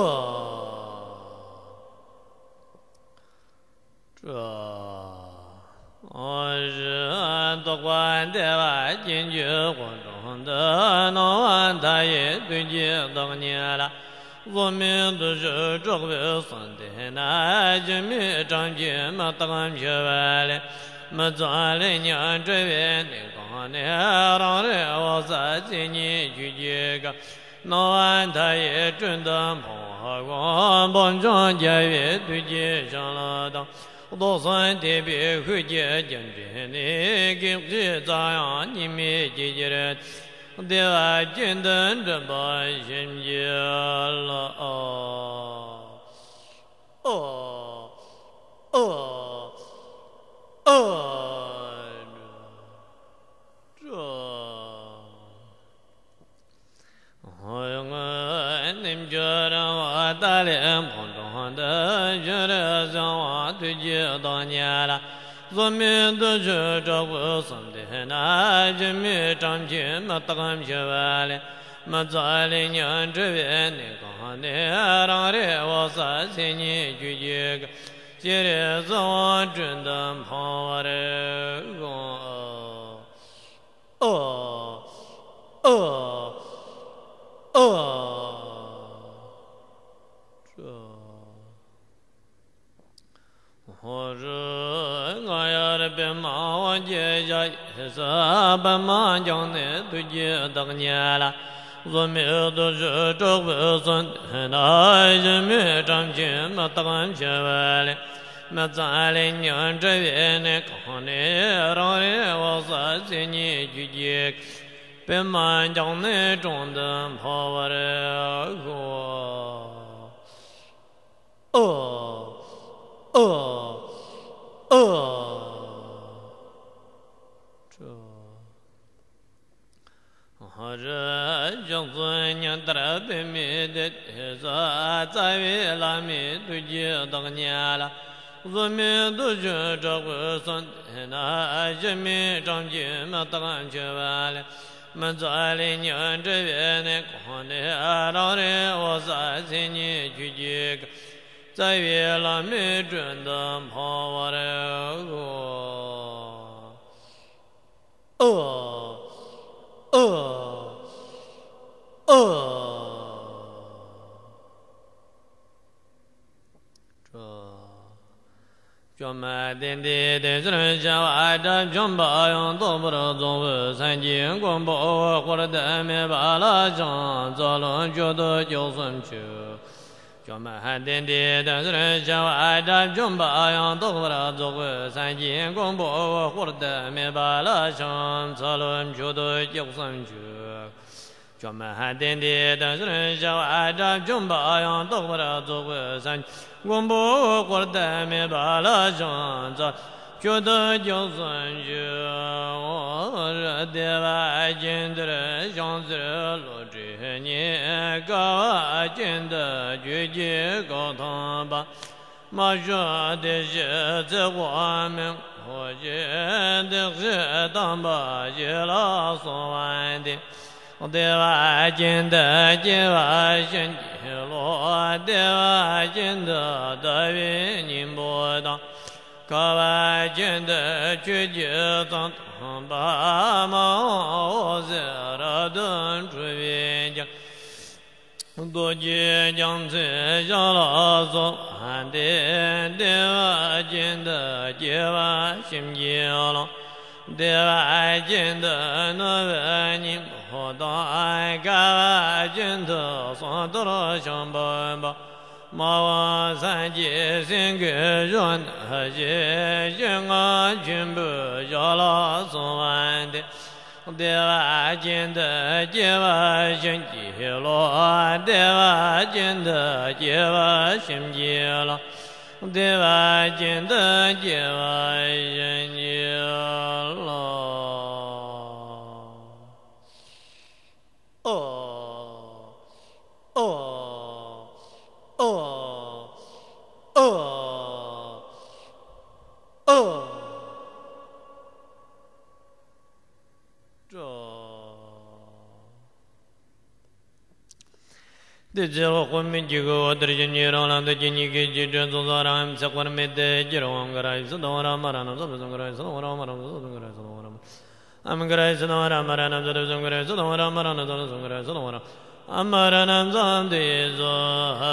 ཨོ། རྡོག་པ་བདེ་བ་ཅན་གྱི་དབུ་དྲུང་དུ། སྣང་བ་མཐའ་ཡས་ཐུགས་ཀྱི་བདག་ཉིད་ལ། གཟུགས་མེད་བདུད་རྩི་དྲག་པོས་གསོལ་འདེབས་ན། སྒྱུ་མའི་གྲངས་ཀྱིས་མི་རྟག་འཆི་བ་ལས། མི་ཚངས་ལས་ཉོན་སྒྲིབ་པའི་གནས་གང་ནས། རང་རིག་འོད་གསལ་མཚན་ཉིད་ཆོས་ཀྱི་སྐུ། སྣང་བ་མཐའ་ཡས་དྲུང་དུ་འཕོ་བ་དགོངས། སྤང་བྱང་རྒྱལ་བའི་ཐུགས་ཀྱི་བྱིན་རླབས་དང་། རྡོར་སེམས་ཐེག་པའི་ཤུགས་ཀྱིས་རྒྱུད་འདྲེན་ནས། སྐད་ཅིག་ཙམ་ཡང་སྙིགས་མའི་སྐྱེ་འཆིར། བདེ་བ་ཅན་དུ་འགྲུབ་པར་ཤོག་ཅིག་ལགས། ཨོ། ཨོ། ཨོ། ཨོ། ཧོ། རྣལ་འབྱོར་རིམ་པ་ལྟར་ལས་དབུ་དྲུང་དུ། བྱོན་རིགས་གསང་བ་ཐུགས་ཀྱི་བདག་ཉིད་ལ། གཟུགས་མེད་བདུད་རྩི་དྲག་པོས་གསོལ་འདེབས་ན། སྒྱུ་མའི་གྲངས་ཀྱིས་མི་རྟག་འཆི་བ་ལས། མི་ཚངས་ལས་ཉོན་སྒྲིབ་པའི་གནས་གང་ནས། རང་རིག་འོད་གསལ་མཚན་ཉིད་ཆོས་ཀྱི་སྐུ། སྤྱན་རས་གཟིགས་དབང་དྲུང་དུ་འཕོ་བར་དགོངས། ཨོ། ཨོ། ཨོ། ཧོ། སྔར་ཡང་པདྨ་དབང་གི་ཞལ་ཡེ་ཤེས། པདྨ་རྒྱང་ནས་ཐུགས་ཀྱི་བདག་ཉིད་ལ། གཟུགས་མེད་བདུད་རྩི་དྲག་པོས་གསོལ་འདེབས་ན། སྒྱུ་མའི་གྲངས་ཀྱིས་མི་རྟག་འཆི་བ་ལས། མི་ཚངས་ལས་ཉོན་སྒྲིབ་པའི་གནས་གང་ནས། རང་རིག་འོད་གསལ་མཚན་ཉིད་ཆོས་ཀྱི་སྐུ། པདྨ་རྒྱང་ནས་དྲུང་དུ་འཕོ་བར་ཤོག་ཨོ། ཨོ། ཨོ། ཧོ། རི་ཕྱོགས་སུ་ཉི་ལྟར་པདྨའི་གདན། དེ་ཚོ་རྩ་བའི་བླ་མའི་ཐུགས་ཀྱི་བདག་ཉིད་ལ། གཟུགས་མེད་བདུད་རྩི་དྲག་པོས་གསོལ་འདེབས་ན། སྒྱུ་མའི་གྲངས་ཀྱིས་མི་རྟག་འཆི་བ་ལས། མི་ཚངས་ལས་ཉོན་སྒྲིབ་པའི་གནས་གང་ནས། རང་རིག་འོད་གསལ་མཚན་ཉིད་ཆོས་ཀྱི་སྐུ། རྩ་བའི་བླ་མའི་དྲུང་དུ་འཕོ་བར་ཤོག་ཨོ། ཨོ། ཨོ། བཅོམ་ལྡན་འདས་དེང་ཕྱིར་བྱ་བ་དགྲ་བཅོམ་པ་ཡང་དག་པར་རྫོགས་པའི་སངས་རྒྱས་མགོན་པོ་འོད་དཔག་ཏུ་མེད་པ་ལ་ཕྱག་འཚལ་ལོ། མཆོད་དོ་སྐྱབས་སུ་མཆི། བཅོམ་ལྡན་འདས་དེང་ཕྱིར་བྱ་བ་དགྲ་བཅོམ་པ་ཡང་དག་པར་རྫོགས་པའི་སངས་རྒྱས་མགོན་པོ་འོད་དཔག་ཏུ་མེད་པ་ལ་ཕྱག་འཚལ་ལོ། མཆོད་དོ་སྐྱབས་སུ་མཆི། བཅོམ་ལྡན་འདས་དེང་ཕྱིར་བྱ་བ་དགྲ་བཅོམ་པ་ཡང་དག་པར་རྫོགས་པའི་སངས་རྒྱས་མགོན་པོ་འོད་དཔག་ཏུ་མེད་པ་ལ་ཕྱག་འཚལ། མཆོད་དོ་སྐྱབས་སུ་མཆི། བདེ་བ་ཅན་དེར་བྱང་ཆུབ་བློ་གྲོས་ཉེར། དགའ་བ་ཅན་དུ་ཆོས་ཀྱི་སྐུ་མཐོང་བ། མ་བྱོན་བདེ་གཤེགས་ཚེ་དཔག་མེད་ངོ་ཤེས། བདེ་གཤེགས་དམ་པ་ཞིག་ལ་གསོལ་བ་འདེབས། བདེ་བ་ཅན་དུ་སྐྱེ་བར་བྱིན་གྱིས་རློབས། བདེ་བ་ཅན་དུ་ལྟ་བའི་སྙིང་པོ་དང་། དགའ་བ་ཅན་དུ་ཆོས་ཀྱི་མཚན་མཐོང་བ། མ་འོངས་འོད་གསལ་རབ་ཏུ་འཁྲུངས་པའི་རྒྱལ། རྡོ་རྗེ་རྒྱལ་མཚན་ཞབས་ལ་གསོལ་བ་འདེབས། བདེ་བ་ཅན་དུ་སྐྱེ་བར་བྱིན་གྱིས་རློབས། བདེ་བ་ཅན་དུ་ནོར་བུའི་སྙིང་པོ་དང་། དགའ་བ་ཅན་དུ་གསང་གཏེར་ཤམ་བུ་པ། མ་འོངས་སངས་རྒྱས་སེང་གེ་ཞལ་ནས་ཤེས། སྤྱན་སྔར་མཆིམས་ཕུ་ཞབས་ལ་གསོལ་བ་འདེབས། བདེ་བ་ཅན་དུ་སྐྱེ་བར་བྱིན་གྱིས་རློབས། བདེ་བ་ཅན་དུ་སྐྱེ་བར་བྱིན་གྱིས་རློབས། བདེ་བ་ཅན་དུ་སྐྱེ་བར་བྱིན་གྱིས་རློབས། ཨོ། ཨོ། ཨོ། ཨོ། ཀྲོ། དེ་ཚེ་འོག་མིན་གྱི་སྒོ་དེར་བཞིན་གྱི་རང་ལ་འདོད་ཀྱི་ཉིད་ཀྱི་རྗེས་དྲན་ཚོགས་བསགས་རང་ཚེ་དཔག་མེད་དེ་སྐྱེ་རུང་ག་ར་ཡིན་སུ་དང་ར་མ་ར་ན་ཚོ་བཟང་ག་ར་ཡིན་སུ་དང་ར་མ་ར་ན་ཚོ་བཟང་ག་ར་ཡིན་སུ་དང་ར་མ་ཨམ་ག་ར་ཡིན་སུ་དང་ར་མ་ར་ན་ཚོ་བཟང་ག་ར་ཡིན་སུ་དང་ར་མ་ར་ན་ཚོ་བཟང་ག་ར་ཡིན་སུ་དང་ར་མ་ར་ན་ཚོ་དེ་ཚོ་ཧ་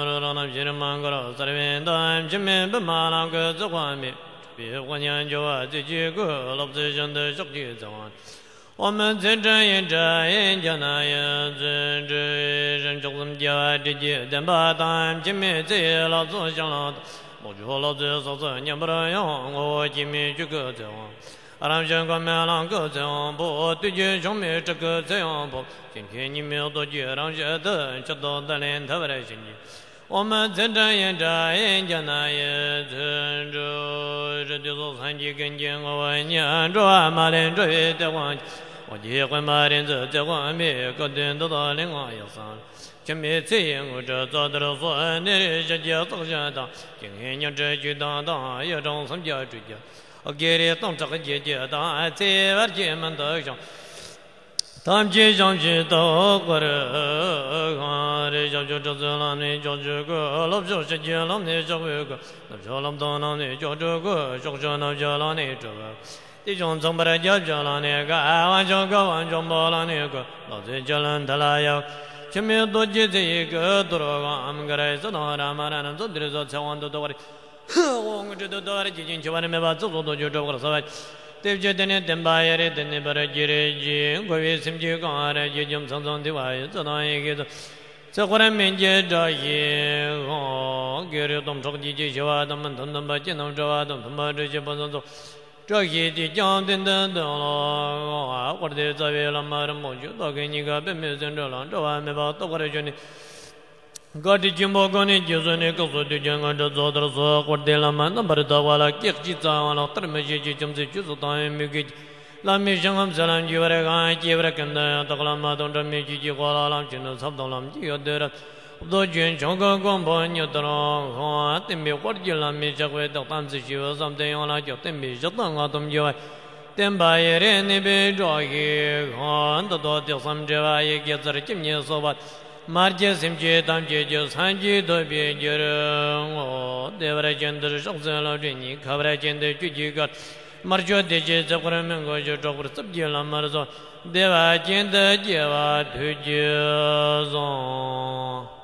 རུ་རང་རྣམ་ཤེས་རིག་མ་འགོར་སར་བའི་མདའ་འཆི་མེད་པི་མ་ལང་ཀི་ཚེ་དཔག་མེད་པའི་དཔལ་ཉམས་འགྱུར་བ་ཚེ་གཅིག་གི་ལོག་ཚེ་བཞིན་དུ་ཕྱོགས་ཀྱི་ཚེ་དབང་། འོ་མ་ཚེ་འཕྲིན་ཡིན་དྲ་ཡིན་རྒྱ་ན་ཡིན་ཚེ་འཕྲིན་རིན་ཆོག་གསུམ་རྒྱལ་བ་བཀྲ་ཤིས་བདེན་པ་དང་འཆི་མེད་ཚེ་ཡི་ལ་སོགས་ཞིང་ལ་དང་ལོག་འཇུག་ལོག་ཚེ་སོགས་སུ་མཉམ་པར་ཡང་ངོ་བོ་སྐྱེ་མེད་ཆོས་སྐུ་ཚེ་དབང་རང་བཞིན་ཀུན་མེད་ལང་ཀི་ཚེ་དབང་པོ་དུས་ཀྱི་བྱུང་མེད་སྤྲུལ་སྐུ་ཚེ་དབང་པོ་སྐྱེ་མཁན་ཉིད་མེད་རྡོ་རྗེ་རང་བཞིན་དུ་མཆུ་ཏོ་ཏི་ལེན་ཐབས་རེ་བཞིན་གྱིས། འོ་མ་ཚེ་འཕྲིན་ཡིན་དྲ་ཡིན་རྒྱ་ན་ཡིན་ཚུལ་འགྲོ་རི་དུས་སོགས་སངས་རྒྱས་ཀུན་གྱི་ངོ་བོ་ཉིད་འགྲོ་བ་མ་ལུས་འགྲོ་བའི་དེ་དབང་ཀྱི་འོ་ཀྱི་དཔེ་མ་རིག་འཛིན་ཚེ་དབང་མེད་སྐུ་དོན་འདི་དག་ལས་ངང་ཡག་སང་འཆི་མེད་ཚེ་ཡི་དངོས་གྲུབ་རྩ་དར་སོགས་གནས་རིགས་བཞི་བརྒྱ་རྩ་བཞི་དང་སྐྱེ་ངན་ཉོན་སྒྲིབ་བཅུ་དང་དང་ཡུལ་གྲངས་སུམ་བརྒྱ་དྲུག་བརྒྱ་བརྒྱད་རེ་སྟོང་ཕྲག་བརྒྱད་བརྒྱ་དང་ཚེ་བར་གྱི་མི་འདུག་ཞིང་། ཐམས་ཅད་བྱང་ཆུབ་རྟོགས་པར་ཤོག་རེ་ཞབས་ཀྱུ་དྲུག་ཚོགས་ལམ་ནས་ཕྱོགས་བཅུའི་སྐུ། ལྷོ་ཕྱོགས་ཕྱོགས་ཀྱི་ལམ་ནས་ཕྱོགས་པའི་སྐུ། ནུབ་ཕྱོགས་ལམ་སྟོང་ལམ་ནས་ཕྱོགས་དྲུག་སྐུ། ཕྱོགས་བཅུ་ནུབ་ཕྱོགས་ལམ་ནས་གྲུབ་པ། དེ་བྱང་ཚངས་པར་རྒྱ་ཕྱོགས་ལམ་ནས་སྐུ། བར་ཕྱོགས་ཀ་བ་འཇོམས་པ་ལམ་ནས་སྐུ། ལོག་ཚེ་བཅུ་ལ་མཐའ་ལ་ཡང་། འཆི་མེད་རྡོ་རྗེ་ཚེ་ཡི་སྐུ། དུར་བ་ཨམ་ག་ར་ཡི་སུ་དང་ར་མ་ར་ན་ཚོ་འདིར་སོགས་ཚེ་དབང་དུ་གཏོགས་པར། དབང་དུ་གཏོགས་པར་བགྱིད་ཅིང་འཆི་བར་མེད་པ་ཚོགས་སུ་གཏོགས་ཀྱི་གྲོགས་པོར་གསོལ་བ། དེ་བཞིན་དེ་ནས་བསྟན་པ་ཡི་རིགས་དེ་ནས་བར་གྱི་རིགས་ཀྱི་འགོ་བའི་སེམས་ཀྱི་གང་རིགས་ཀྱི་རྒྱུ་མཚན་ཙམ་འདི་བ་ཡི་ཚུལ་དང་ཡི་གེ་ཚུལ། ཚེ་དཔག་མེད་ཀྱི་བཀྲ་ཤིས་ཤོག་རྒྱུ་རིགས་སྟོང་ཕྲག་བརྒྱད་ཅུ་ཞི་བ་དང་མི་མཐུན་མཐུན་པ་ཅན་རྣམས་བཀྲ་བ་དང་མཐུན་པ་བཀྲ་ཤིས་ཕུན་སུམ་ཚོགས། བཀྲ་ཤིས་དེས་ཀྱང་དེང་འདིར་འདུད་ལོ། དཔལ་ལྡན་རྩ་བའི་བླ་མ་རིན་པོ་ཆེ་བདག་གི་སྙིང་ག་པདྨའི་ཚལ་འགྲོ་ལ་འགྲོ་བ་མེད་པ་རྟོགས་པར་གྱུར་ནས། བཀའ་དྲིན་ཆེན་པོ་ཀུན་ནས་རྗེས་སུ་ནས་སྐབས་སུ་དུས་ཀྱི་སྔ་དྲོ་ཚོགས་དར་སོགས་དཔལ་ལྡན་བླ་མ་རྣམ་པར་དག་པ་ལ་སྐད་ཅིག་ཙམ་ལ་བལྟར་མི་ཤེས་ཀྱི་ཁྱིམ་མཚེས་ཆོས་སུ་དང་བའི་མོས་གུས་ཀྱིས་བླ་མའི་ཞིང་ཁམས་སུ་ལམ་རྒྱས་པར་གང་སྐྱེས་པར་ཀུན་ཏུ་ཡང་དག་བླ་མ་དང་འབྲལ་མེད་ཆོས་ཀྱི་འཁོར་ལ་ལམ་ཞིག་ནི་ཚབ་དང་ལམ་གྱི་ཡོད་དེ་ར། རྡོ་རྗེ་འཆང་གི་གོ་འཕང་ཉིད་དུ་རང་ཤོག་བསྟན་པའི་དཔལ་གྱི་བླ་མའི་ཕྱག་དཔེ་དག་དམ་ཚིག་ཞི་བའི་བསམ་དོན་ཡོངས་ལ་སྐྱོབ། བསྟན་པའི་གཞི་རྟ་ལྔ་སྟོང་རྒྱས་པ། བསྟན་པ་ཡི་རིགས་གནས་པའི་བཀྲ་ཤིས་ཤོག་འདི་དག་དུས་གསུམ་འབྲེལ་བ་ཡི་གེ་ཚར་བཅུ་གཉིས་སོགས་པ། མ་སྐྱེས་སེམས་ཅན་ཐམས་ཅད་ཀྱི་སངས་རྒྱས་ཐོབ་པའི་རྒྱུར་བསྔོ། བདེ་བར་གྱེན་དུ་ཕྱག་འཚལ་ལོ། དྲིན་ཉེ་ཁ་བར་གྱེན་དུ་ཆོས་ཀྱི་གར། དམར་ཕྱོགས་བདེ་ཆེན་ཚེ་དཔག་མེད་མགོན་གྱུར་གྲོགས་པོར་རྩིབས་ཀྱི་བླ་མར་གསོལ། བདེ་བ་ཅན་དུ་སྐྱེ་བར་ཐུགས་རྗེས་བཟུང་།